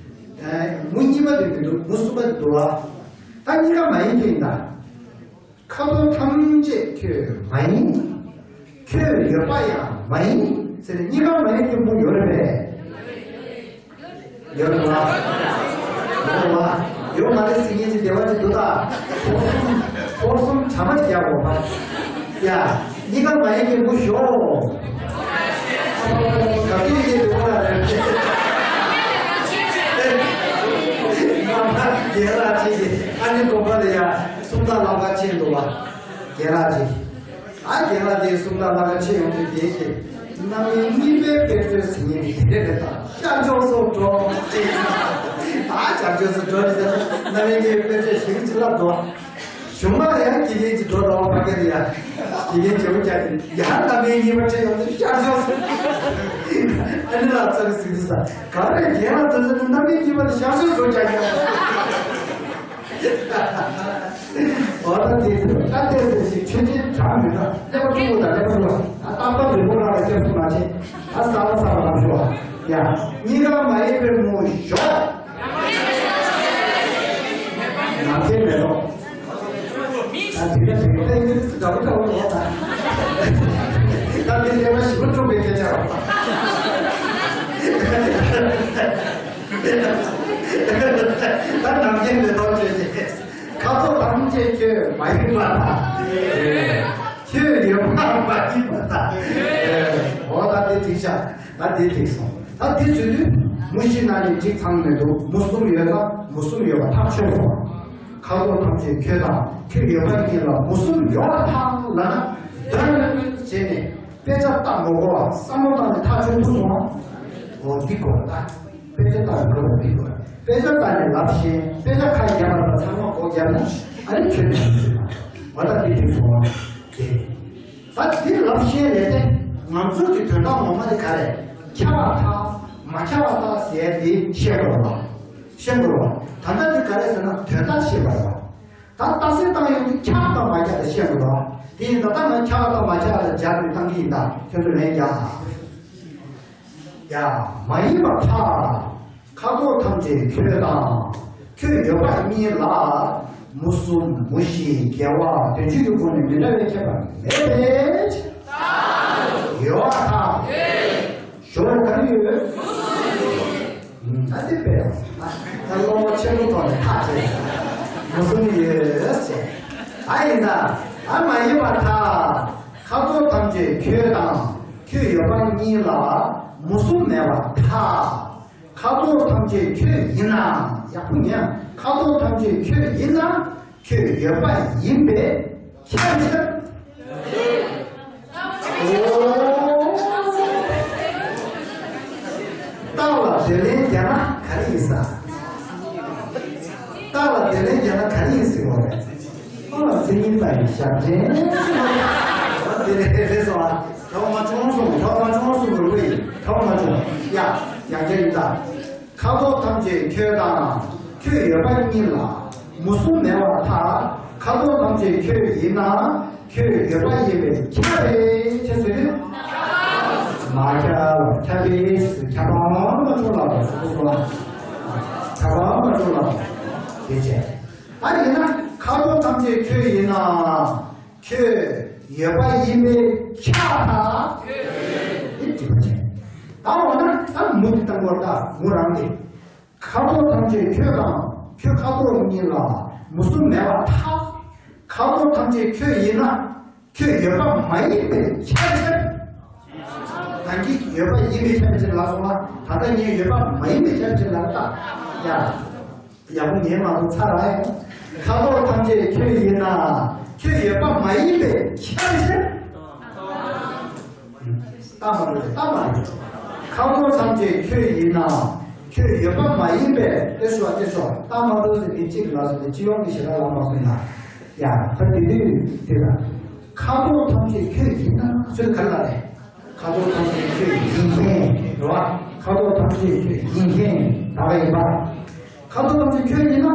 ཨ། མུ་གཉིས་པ་དེ་མི་འདུག་མུ་གསུམ་པ་དེ་འདུག་བ། ད་གཉིས་ཀ་མ་ཡིན་མཁན་ཡིན་ད། ཁ་དོག་ཐམས་ཅད་ཁྱོད་མ་ཡིན། ཁྱོད་ཡོད་པ་ཡང་མ་ཡིན་ཟེར་ནས་གཉིས་ཀ་མ་ཡིན་མཁན་མུ་ཡོད་རེད་པས། ཡོད་རེད་བ། ཡོད་རེད་བ། ཡོད་མ་རེད་ཟེར་མཁན་ཅིག་བདེ་བ་ཅིག་འདུག་ད། ཕོར་གསུམ་ཕོར་གསུམ་གྲ་མ་ཅིག་རྒྱག་དགོས་པ། ཡ། གཉིས་ཀ་མ་ཡིན་མཁན་མུ་ཞོག་ག་དུས་ཡིན་དེ་ཁོ་ན་རེད། རྒན་ལགས་ཅིག་གིས་ཨ་ནི་དགོན་པ་ལ་ཡ་སུམ་རྟགས་ལབ་ག་ཕྱིན་འདུག་བ། རྒན་ལགས་ཅིག་ཨ་རྒན་ལགས་དེ་སུམ་རྟགས་ལབ་ག་ཕྱིན་ཡོང་དུས་རྒན་གྱིས་རྣམ་དབྱེ་གཉིས་པའི་དཔེར་བརྗོད་ཟེར་མཁན་དེ་དེ་འདྲ་རེད་ད། ཤར་ཕྱོགས་སུ་འགྲོ་ཅེས། ད་ཤར་ཕྱོགས་སུ་འགྲོ་ནི་ཟེར་ན་རྣམ་དབྱེ་གཉིས་པའི་དཔེར་བརྗོད་ཞིབ་ཅིག་ལབ་འདུག་གཞུང་ལ་ཡང་དགེ་རྒན་གྱིས་འགྲོ་དང་བ་ཕ་གི་ལ་ཡ། དགེ་རྒན་བྱེད་པོ་རྒྱག་གི་ཡང་རྣམ་དབྱེ་གཉིས་པ་ཁྲིད་ཡོང་དུས་ཤར་ཕྱོགས་སུ། ཨ་ནི་ལ་ཚ་གི་ཟིག་དུ་ས་ག་རེ་རྒན་ལ་དུ་ས་ནི་རྣམ་དབྱེ་གཉིས་པ་དེ་ཤར་ཕྱོགས་སུ་རྒྱག་གི་ཡོད། འོ་ན་དེ་དུ་ད་ལྟས་སུ་ ཆོས་ཅན་གྲངས་མི་འདྲ། ཀླད་པ་སྤྲུལ་སྐུ་དང་ཀླད་པ་སྤྲུལ་བ། ད་རྟག་པར་རིང་པོ་རང་ལ་སྐྱབས་སུ་མ་མཆི། ད་གསལ་བ་གསལ་བ་ལབ་ཤོག་ཨ། ཡ། གཉིས་ཀ་མ་ཡིན་པའི་མུ་ཞོག་ནམ་མཁའི་མེ་ཏོག་ད་དེ་ག་དེ་ག་ད་ཡིན་ཙི་འདྲ་པོ་འདྲ་པོ་ཡོད་ད། ད་དེ་ཀླད་པ་ཞིབ་པོ་སྤྲུགས་པའི་སྐད་ཆ་རོ། ད་ནམ་མཁའི་མེ་ཏོག་ཅེས་ཀྱི། ཁ་དོག་ཐམས་ཅད་ཁྱོད་མ་ཡིན་པར་ཐལ། ཁྱོད་ཡོད་པ་མ་ཡིན་པར་ཐལ། འོ་ད་དེ་འགྲིག་ཤག་ད་དེ་འགྲིག་སོང་། ད་དེ་ཚོས་དུས་མུ་བཞི་ན་ནི་འགྲིག་ཚང་མི་འདུག་མུ་གསུམ་ཡོད་ཙང་མུ་གསུམ་ཡོད་པ་ཐག་ཆོད་སོང་། ཁ་དོག་ཐམས་ཅད་ཁྱོད་དང་ཁྱོད་ཡོད་པ་ཉིད་ལ་མུ་གསུམ་ཡོད་པར་ཐལ་ལབ་ན། འདོན་བྱས་ནས་དཔེ་ཆ་ལྟ་མི་དགོས་པ་བསམ་བློ་བཏང་ནས་ཐག་ཆོད་ཐུབ་སོང་ང་། འོ་འདི་དགོས་པ་ད། དཔེ་ཆ་ལྟ་དགོས་པ་འདི་དགོས། དཔེ་ཆ་ལྟ་ནས་ལབ་ཤེས། དཔེ་ཆ་ཁ་བརྒྱབ་པ་དང་ཚང་མ་སྒོ་བརྒྱབ་ན་ཨ་ནི་ཆོས་ཉམས་སུ་ལེན་པ། འོ་ད་འདི་འགྲིག་སོང་བ། དེ། ད་འདི་ལབ་ཤེས་ལས་ཏེ་ང་ཚོ་གི་དོན་དག་ངོ་མ་དེ་ག་རེ། ཁྱབ་པར་ཐལ། མ་ཁྱབ་པར་ཐལ་ཟེར་ཡ་དེ་ཤེས་དགོས་པ། ཤེས་དགོས་པ། ད་ལྟ་འདི་ག་རེ་ཟེར་ན་དོན་དག་ཤེས་པ་རེད་པ། ད་རྟགས་གསལ་བཏང་ཡོང་དུས་ཁྱབ་དང་མ་ཁྱབ་དང་ཤེས་དགོས་པ། དེ་ཡིན་ད་ལྟ་ང་ཁྱབ་དང་མ་ཁྱབ་ལ་སྦྱར་ནས་བཏང་གི་ཡིན་ད། ཁྱོད་ཚོ་ལན་རྒྱག་ཨ། ཡ། མ་ཡིན་པར་ཐལ། ཁ་དོག་ཐམས་ཅད་ཁྱོད་དང་ཁྱོད་ཡོད་པ་གཉིས་ལ་མུ་གསུམ་མུ་བཞི་འགལ་བ་དོན་སྤྱོད་ཀྱི་སྒོ་ནས་མི་འདྲ་བའི་ཁྱད་པར་མེད་པས་ཡོད་པར་ཐལ། ཞོར་ག་རེ་ཡོད། ད་དེ་དཔེ་ཡང་ད་སློབ་མ་ཆེན་པོ་ཐོག་ནས་ཐག་བཅད་མུ་གསུམ་ཡོད་ཟེར། ད་ཡིན་ད། ད་མ་ཡིན་པར་ཐལ། ཁ་དོག་ཐམས་ཅད་ཁྱོད་དང་ཁྱོད་ཡོད་པ་གཉིས་ལ་མུ་གསུམ་མེད་པར་ཐལ། ཁ་དོག་ཐམས་ཅད་ཁྱོད་ཡིན་ན། ཡག་པོ་ཉན། ཁ་དོག་ཐམས་ཅད་ཁྱོད་ཡིན་ན་ཁྱོད་ཡོད་པ་ཡིན་པས་ཁྱབ་ཁྱབ། ཨོ། རྟགས་ལ་དེ་ལན་རྒྱག་ན་ག་རེ་ཡིན་ས། རྟགས་ལ་དེ་ལན་རྒྱག་ན་ག་རེ་ཡིན་ཟེར་བ་རེད། ཨོ་མཚན་ཉིད་པ་ཡི་ཞབས་འདྲེན། དེ་ལས་རེད་སོང་ཨ། ཁྱོད་མ་བྱུང་སོང་། ཁྱོད་མ་བྱུང་སོང་གི་ལུས་ཡིན། ཁྱོད་མ་བྱུང་། ཡ། ཡང་བསྐྱར་ཡིན་ད། ཁ་དོག་ཐམས་ཅད་ཁྱོད་དང་ཁྱོད་ཡོད་པ་གཉིས་ལ་མུ་གསུམ་མེད་པར་ཐལ། ཁ་དོག་ཐམས་ཅད་ཁྱོད་ཡིན་ན་ཁྱོད་ཡོད་པ་ཡིན་པས་ཁྱབ་པས་ཁྱབ་ཟེར་དུས། མ་ཁྱབ་པར་ཁྱབ་པས་ཁྱབ་པ་མ་བྱུང་ལབ་པ་སོ་སོ་ལ། ཁྱབ་པ་མ་བྱུང་ལབ་པ་དེ་བྱས། ད་ཡིན་ན་ཁ་དོག་ཐམས་ཅད་ཁྱོད་ཡིན་ན། ཁྱོད་ཡོད་པ་ཡིན་པས་ཁྱབ་པར་ཐལ། དེ་དྲི་བ་བྱས། ད་འོ་ན་ད་མུ་དེ་བཏང་བར་ད་མུ་རང་གི། ཁ་དོག་ཐམས་ཅད་ཁྱོད་དང་ཁྱོད་ཁ་དོག་གཉིས་ལ་མུ་གསུམ་མེད་པར་ཐལ། ཁ་དོག་ཐམས་ཅད་ཁྱོད་ཡིན་ན་ཁྱོད་ཡོད་པ་མ་ཡིན་པས་ཁྱབ་ཁྱབ། ད་གིན་ཡོད་པ་ཡིན་པས་ཁྱབ་ཁྱབ་ལབ་སོང་བ། ད་ལྟ་ངས་ཡོད་པ་མ་ཡིན་པས་ཁྱབ་ཁྱབ་ལབ་ད། ཡ། ཡག་པོ་ཉན་མ་ཐུབ་ཚར་ར་ཡོང་། ཁ་དོག་ཐམས་ཅད་ཁྱོད་ཡིན་ན་ཁྱོད་ཡོད་པ་མ་ཡིན་པས་ཁྱབ་ཁྱབ། རྟགས་མ་གྲུབ་རྟགས་མ་གྲུབ། ཁ་དོག་ཐམས་ཅད་ཁྱོད་ཡིན་ན་ཁྱོད་ཡོད་པ་མ་ཡིན་པས། དེ་ཞོག་དེ་ཞོག་རྟགས་མ་གྲུབ་ཟེར་དེ་གཅིག་ལ་སོགས་ཏེ་སྤྱི་ཡོངས་ཀྱི་ཞེ་དྲག་ལ་མ་སོང་ན། ཡ་ད་དེ་དུས་དེ་ལ་ཁ་དོག་ཐམས་ཅད་ཁྱོད་ཡིན་ན་ཚུལ་ག་ལ་རེད། ཁ་དོག་ཐམས་ཅད་ཁྱོད་ཡིན་མཁན་རེད་བ། ཁ་དོག་ཐམས་ཅད་ཁྱོད་ཡིན་མཁན་ད་ག་ཡིན་པ། ཁ་དོག་ཐམས་ཅད་ཁྱོད་ཡིན་ན་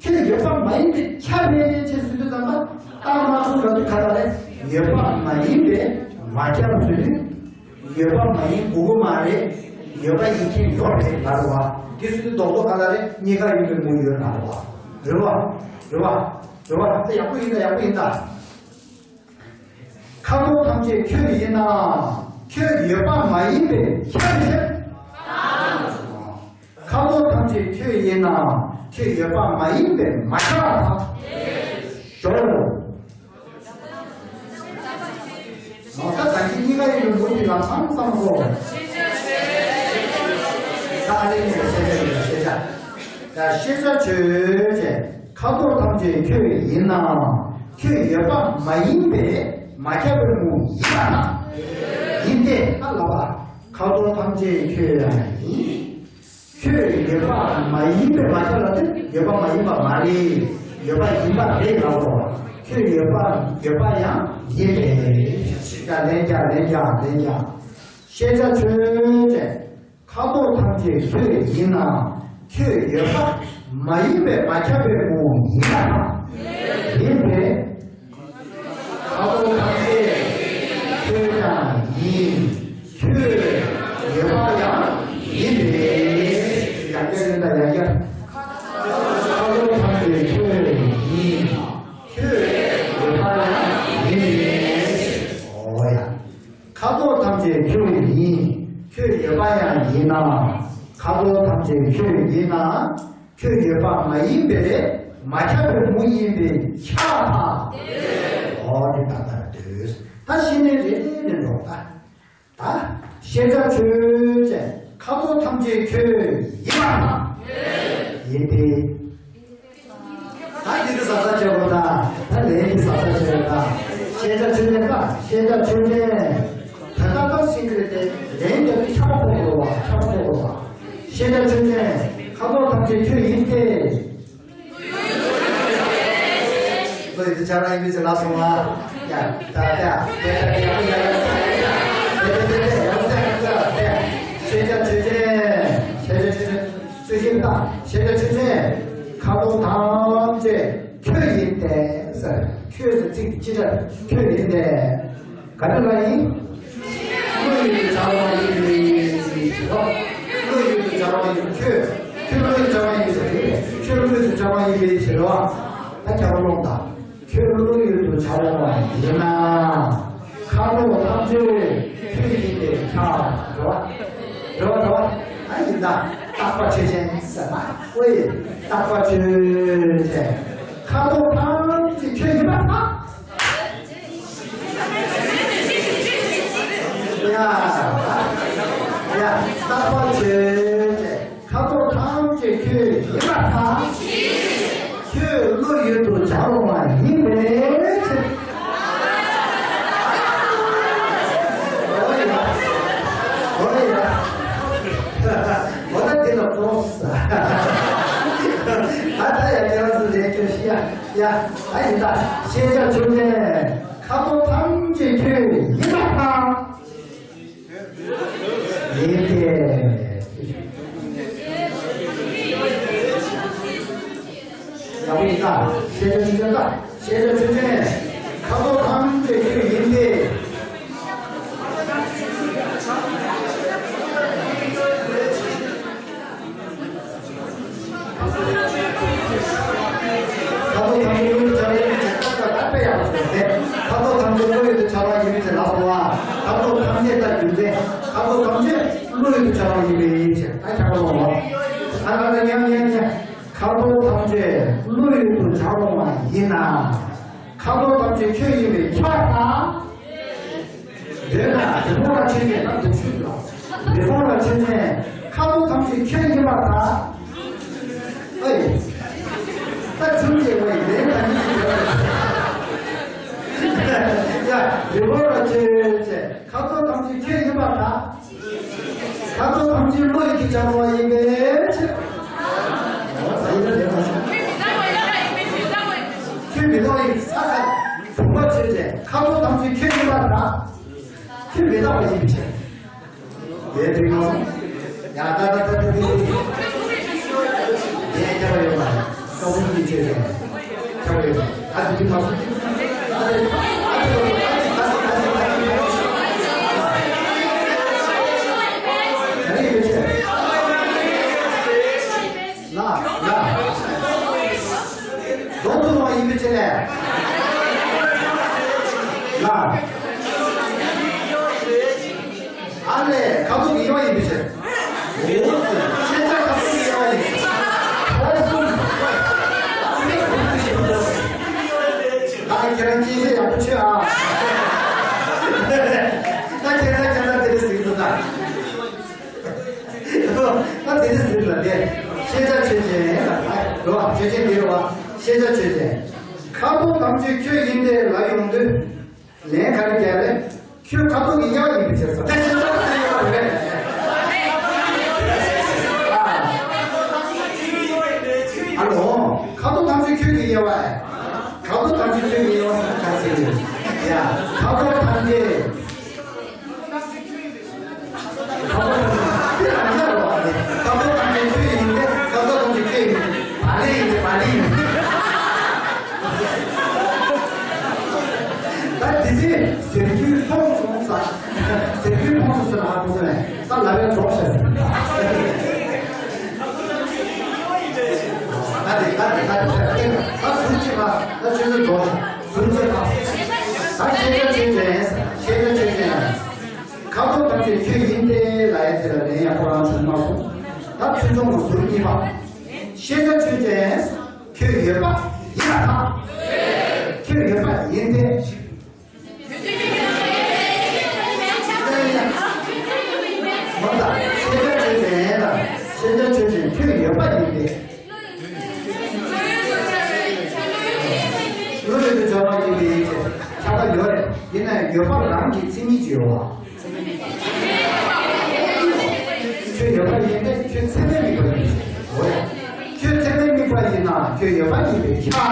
ཁྱོད་ཡོད་པ་མ་ཡིན་པས་ཁྱབ་པས་ཅེས་ཟེར་དུས་ཙམ་པ་རྟགས་མ་གྲུབ་ལབ་དུས་ག་ལ་རེད། ཡོད་པ་མ་ཡིན་པས་མ་ཁྱབ་ཟེར་དུས། ཡོད་པ་མ་ཡིན་དགོས་ཀྱི་མ་རེད། ཡོད་པ་ཡིན་མཁན་ཡོད་རེད་ལབ་རེད་བ། དེ་ཟེར་དུས་རྡོག་རྡོག་ག་ལ་རེད། གཉིས་ཀ་ཡོད་པའི་མུ་ཡོད་ལབ་རེད་བ། རེད་བ། རེད་བ། རེད་བ། ད་ཡག་པོ་ཡིན་ད་ཡག་པོ་ཡིན་ད། ཁ་དོག་ཐམས་ཅད་ཁྱོད་ཡིན་ན་ཁྱོད་ཡོད་པ་མ་ཡིན་པས་ཁྱབ་ཁྱབ། ཁ་དོག་ཐམས་ཅད་ཁྱོད་ཡིན་ན་ཁྱོད་ཡོད་པ་མ་ཡིན་པས་མ་ཁྱབ་པར་ཐལ། ཞོར། མ་ཁ་ད་གིན་གཉིས་ཀ་ཡིན་པའི་མུ་དེ་ལ་ཚང་ཚང་གོ། ད་ཨ་ལེ་ནས་ཤེས་བྱ་ཡིན་ཤེས་བྱ། ད་ཤེས་བྱ་ཆོས་ཅན། ཁ་དོག་ཐམས་ཅད་ཁྱོད་ཡིན་ན། ཁྱོད་ཡོད་པ་མ་ཡིན་པས་མ་ཁྱབ་པའི་མུ་ཡིན་པ་དང་། ཡིན་ཏེ་ཨ་ལ་བ། ཁ་དོག་ཐམས་ཅད་ཁྱོད་ཡང་ཡིན། ཁྱོད་ཡོད་པ་མ་ཡིན་པས་མ་ཁྱབ་ལ་དེ་ཡོད་པ་མ་ཡིན་པ་མ་རེད། ཡོད་པ་ཡིན་པ་རེད་ལབ་རོགས། ཁྱོད་ཡོད་པ་ཡོད་པ་ཡང་ཡིན་པས། ཡ་ལན་རྒྱག་ལན་རྒྱག་ལན་རྒྱག་ཤེས་བྱ་ཆོས་ཅན། ཁ་དོག་ཐམས་ཅད་ཁྱོད་ཡིན་ན། ཁྱོད་ཡོད་པ་མ་ཡིན་པས་མ་ཁྱབ་པའི་ངོ་བོ་ཡིན་པ་དང་། ཡིན་པས། ཁ་དོག་ཐམས་ཅད་ཁྱོད་ཡིན། ཁྱོད་ཡོད་པ་ཡང་ཡིན་ན། ཁ་དོག་ཐམས་ཅད་ཁྱོད་ཡིན་ན། ཁྱོད་ཡོད་པ་མ་ཡིན་པས་མ་ཁྱབ་པའི་མུ་ཡིན་པས་ཁྱབ་པ། འོ་དེ་ད་ལྟར་འདོད། ད་ཤེས་ནས་རེ་རེ་ནས་འགྲོ་ད། ད་ཤེས་བྱ་ཆོས་ཅན། ཁ་དོག་ཐམས་ཅད་ཁྱོད་ཡིན་པ་དང་། ཡིན་ཏེ། ད་འདི་འདི་ཟབ་ཟབ་བྱེད་དགོས་ད། ད་ལན་འདི་ཟབ་ཟབ་བྱེད་དགོས་ད། ཤེས་བྱ་ཆོས་ཅན་ད། ཤེས་བྱ་ཆོས་ཅན། ད་ལྟ་སྐབས་ཤིང་གི་རེད་དེ། ལན་འདི་ཁྱབ་པ་དགོས་པ། ཁྱབ་པ་དགོས་པ། ཤེས་བྱ་ཆོས་ཅན། ཁ་དོག་ཐམས་ཅད་ཁྱོད་ཡིན་ཏེ། བློ་ཡུལ་དུ་འཆར་བ་ཡིན་པའི་ཕྱིར་ལ་སོང་བ། ཡ། ད་ད་ད་ད་ད་ད་ད་ད་ད་ད། ཤེས་བྱ་ཆོས་ཅན། ཤེས་བྱ་ཆོས་ཅན། ཚུལ་བཞིན་དང་། ཤེས་བྱ་ཆོས་ཅན། ཁ་དོག་ཐམས་ཅད་ཁྱོད་ཡིན་ཏེ་ཟེར། ཁྱོད་ཟེར་ཚིག་དེ་ཅི་འདྲ། ཁྱོད་ཡིན་ཏེ། ག་འདྲ་ལ་ཡིན། བློ་ཡུལ་དུ་འཆར་བ་ཡིན་པའི་ཕྱིར་རོ། བློ་ཡུལ་དུ་འཆར་བ་ཡིན། ཁྱོད། ཁྱོད་བློ་ཡུལ་དུ་འཆར་བ་ཡིན་པའི་ཕྱིར། ཁྱོད་བློ་ཡུལ་དུ་འཆར་བ་ཡིན་པའི་ཕྱིར་རོ། ད་ཁྱབ་པ་སློང་དང་། ཁྱོད་བློ་ཡུལ་དུ་འཆར་བ་ཡིན་ན། ཁ་དོག་ཐམས་ཅད་ཁྱོད་ཡིན་ཏེ་ཁྱབ། འགྲོ་བ། འགྲོ་བ་འགྲོ་བ། ཨ་ཡིན་ད། རྟག་པ་ཆོས་ཅན་ཟེར་ན། ཨོ་ཡེ། རྟག་པ་ཆོས་ཅན། ཁ་དོག་ཐམས་ཅད་ཁྱོད་ཡིན་པར་ཐལ། ཡ། ཡ། རྟག་པ་ཆོས་ཅན། ཁ་དོག་ཐམས་ཅད་ཁྱོད་ཡིན་པར་ཐལ། ཁྱོད་བློ་ཡུལ་དུ་འཆར་བ་ཡིན་པའི་ཕྱིར། འོ་ཡ། འོ་ཡ། འོ་ད་འདི་ལ་གོ་ས། ད་ད་ཡ་ཁྱེད་རང་ཚོ་ལས་ཁྱོད་ཤི་ཡ། ཡ། ད་ཡིན་ད། ཤེས་བྱ་ཆོས་ཅན། ཁ་དོག་ཐམས་ཅད་ཁྱོད་ཡིན་པར་ཐལ། ཡིན་ཏེ། ཡག་པོ་ཡིན་ད། ཤེས་བྱ་ཆོས་ཅན་ད། ཤེས་བྱ་ཆོས་ཅན། ཁ་དོག་ཐམས་ཅད་ཁྱོད་ཡིན་ཏེ། ཁ་དོག་ཐམས་ཅད་བློ་ཡུལ་དུ་འཆར་བ་ཡིན་པའི་ཕྱིར། ད་དཔེ་ཡག་པོ་བྱུང་སྟེ། ཁ་དོག་ཐམས་ཅད་བློ་ཡུལ་དུ་འཆར་བ་ཡིན་པའི་ཕྱིར་ལ་སོང་བ། ཁ་དོག་ཐམས་ཅད་ད་རྒྱུ་མཚན། ཁ་དོག་ཐམས་ཅད་བློ་ཡུལ་དུ་འཆར་བ་ཡིན་པའི་ཕྱིར། ད་ཁྱབ་པ་སློང་བ། ཨ་ཨ་ཉམས་ཉམས་ཉམས། ཁ་དོག་ཐམས་ཅད་བློ་ཡུལ་དུ་འཆར་འོང་བ་ཡིན་ན། ཁ་དོག་ཐམས་ཅད་ཁྱོད་ཡིན་པས་ཁྱབ་པར་ཐལ། འདོད་ན་རི་བོང་རྭ་ཆོས་ཅན། ད་འདོད་ཆོས་ལ། རི་བོང་རྭ་ཆོས་ཅན། ཁ་དོག་ཐམས་ཅད་ཁྱོད་ཡིན་པར་ཐལ། ཨེ། ད་ཆུང་ཆེ་བ་ཡི་ལན་ད་ནི་ཞིག་ཡོད་རེད། ཡ། རི་བོང་རྭ་ཆོས་ཅན། ཁ་དོག་ཐམས་ཅད་ཁྱོད་ཡིན་པར་ཐལ། ཁ་དོག་ཐམས་ཅད་བློ་ཡིས་ཀྱིས་འཆར་བ་ཡིན་པའི་ཕྱིར། འོ་ད་ཡིན་ན་དེ་མ་ཤེས། ཁྱོད་མི་རྟག་པ་ཡིན། ས་ཁ་བུམ་པ་ཆོས་ཅན། ཁ་དོག་ཐམས་ཅད་ཁྱོད་ཡིན་པར་ཐལ། ཁྱོད་མི་རྟག་པ་ཡིན་པའི་ཕྱིར། ཡས་དེ་མ་སོང་། ཡ་ད་ད་ད་ད་དེ་ཡས་ཁྱབ་པ་ཡོད་པ། ཀ་བུམ་གྱི་ཆོས་ཅན། ཁྱབ་པ་ཡོད་པ། ད་དེ་དེ་མ་སོང་། ད་དེ་ད་དེ་ད་དེ་ད་དེ་ད་དེ་ད་དེ་ད་དེ། ལ་ལ། རྫོགས་སུ་རུང་བ་ཡིན་པའི་ཕྱིར་ལས། ལ། ཨ་ལས། ཁ་དོག་གི་དབྱེ་བ་ཡིན་པའི་ཕྱིར། འོ་ཙི། ཤེས་བྱ་ཁ་དོག་གི་དབྱེ་བ་ཡིན། ཨོ་གསུམ། ད་ཁྱེད་རང་ཅི་བཤད་ཡག་པོ་བྱོས་ཨ། ད་ཁྱེད་རང་ཁྱེད་རང་དེ་རེད་ཟེར་གྱི་འདུག་ད། ད་དེ་རེད་ཟེར་ལ་དེ། ཤེས་བྱ་ཆོས་ཅན། རེད་བ། ཆོས་ཅན་དེ་རེད་བ། ཤེས་བྱ་ཆོས་ཅན། ཁ་དོག་ཐམས་ཅད་ཁྱོད་ཡིན་ཏེ་ལབ་ཡོང་དུས། ལན་ག་རེ་རྒྱག་རེད། ཁྱོད་ཁ་དོག་གི་དབྱེ་བ་ཡིན་པའི་ཕྱིར་ཟེར། ད་ཁྱེད་ཚོ་ཁ་དོག་གི་དབྱེ་བ་རེད། ཨ་ལོ། ཁ་དོག་ཐམས་ཅད་ཁྱོད་ཀྱི་དབྱེ་བ། ཁ་དོག་ཐམས་ཅད་ཁྱོད་ཀྱི་དབྱེ་བ་ཟེར་ན་ག་ཚོད་རེད། ཡ། ཁ་དོག་ཐམས་ཅད། ཁ་དོག་ཐམས་ཅད་ཁྱོད་ཡིན་ཏེ། ཁ་དོག་ཐམས་ཅད་ཁྱོད་ཡིན་ཏེ། བ་ལི་ཡིན་ཏེ། བ་ལི་ཡིན་ཏེ། ད་དེ་རྗེས་ཟེར་རྒྱུ་ཕོངས་སོང་ས། ཟེར་རྒྱུ་ཕོངས་སོང་ས་ལ་ཧ་གོ་སོང་ནས་ད་ལབ་ཡ་རྫོགས་ཤག་ཟེར། ད་དེ་ད་དེ་ད་དེ་ད་དེ་ད་ཟུར་གཅིག་ལ་ད་ཆོས་ཚུལ་རྫོགས་ཤག་ཟུར་གཅིག་ལ། ད་ཤེས་བྱ་ཆོས་ཅན། ཤེས་བྱ་ཆོས་ཅན། ཁྱོད་ཡིན་ཏེ་ལབ་ཡ་དེ་ལ་ལན་ཡང་ཁོ་རང་བྱུང་མ་སོང་། ད་ཚུལ་འཆོས་ངོ་ཟུར་གཉིས་པ། ཤེས་བྱ་ཆོས་ཅན། ཁྱོད་ཡོད་པ་ཡིན་ལ་ཐལ། ཁྱོད་ཡོད་པ་ཡིན་ཏེ། མ་ད་ཤེས་བྱ་ཆོས་ཅན་ལ། ཤེས་བྱ་ཆོས་ཅན་ཁྱོད་ཡོད་པ་ཡིན་ཏེ། བློ་ཡོད་དུ་སྦྱོར་བ་ཡིན་པའི་ཁྱབ་པ་ཡོད་རེད། ཡིན་ན་ཡང་ཡོད་པ་རང་གི་མཚན་ཉིད་ཀྱི་ཡོད་པ། ཁྱོད་ཡོད་པ་ཡིན་ཏེ་ཁྱོད་ཚད་མས་དམིགས་པ་ཡིན། འོ་ཡ། ཁྱོད་ཚད་མས་དམིགས་པ་ཡིན་ན་ཁྱོད་ཡོད་པ་ཡིན་པས་ཁྱབ་པ།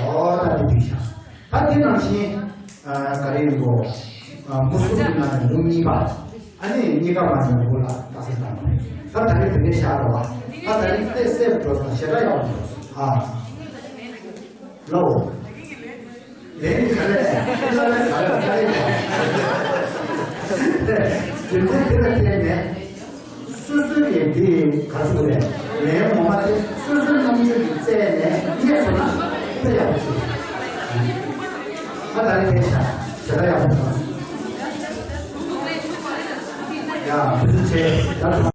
འོ་ད་འདི་འདི་ཤ། ད་འདི་ནང་བཞིན། ཨ་ག་རེ་ཡིན་གོ། ཨ་མུ་གསུམ་གྱི་ནང་ནས་མུ་གཉིས་པ། ཨ་ནི་གཉིས་ཀ་མ་ནས་མུ་ལ་རྟགས་གསལ་བཏང་བ་རེད། ད་ད་རེས་དེ་འདྲའི་ཤ་རོ་བ། ད་ད་རེས་དེ་གསལ་འགྲོ་སོང་ཞེ་དྲག་ཡག་པོ་འགྲོ་སོང་ཨ། ལོ། ལན་ག་རེ། ལ་ལ་ག་རེ་ག་རེ། རྒྱུ་མཚན་དེ་ལ་བརྟེན་ནས། སོ་སོའི་ལན་དེ་ག་ཚོད་རེད། ལན་ངོ་མ་དེ་སོ་སོའི་རྣམ་དཔྱོད་ཀྱི་རྩལ་ནས་རྙེད་སོང་ན་དཔེ་ཡག་པོ་ཞིག་ཨ་ད་རེས་ཕེབས་ཤག་ཞེ་དྲག་ཡག་པོ་བྱུང་། ཡ་ཐུགས་རྗེ་ཆེ། ད།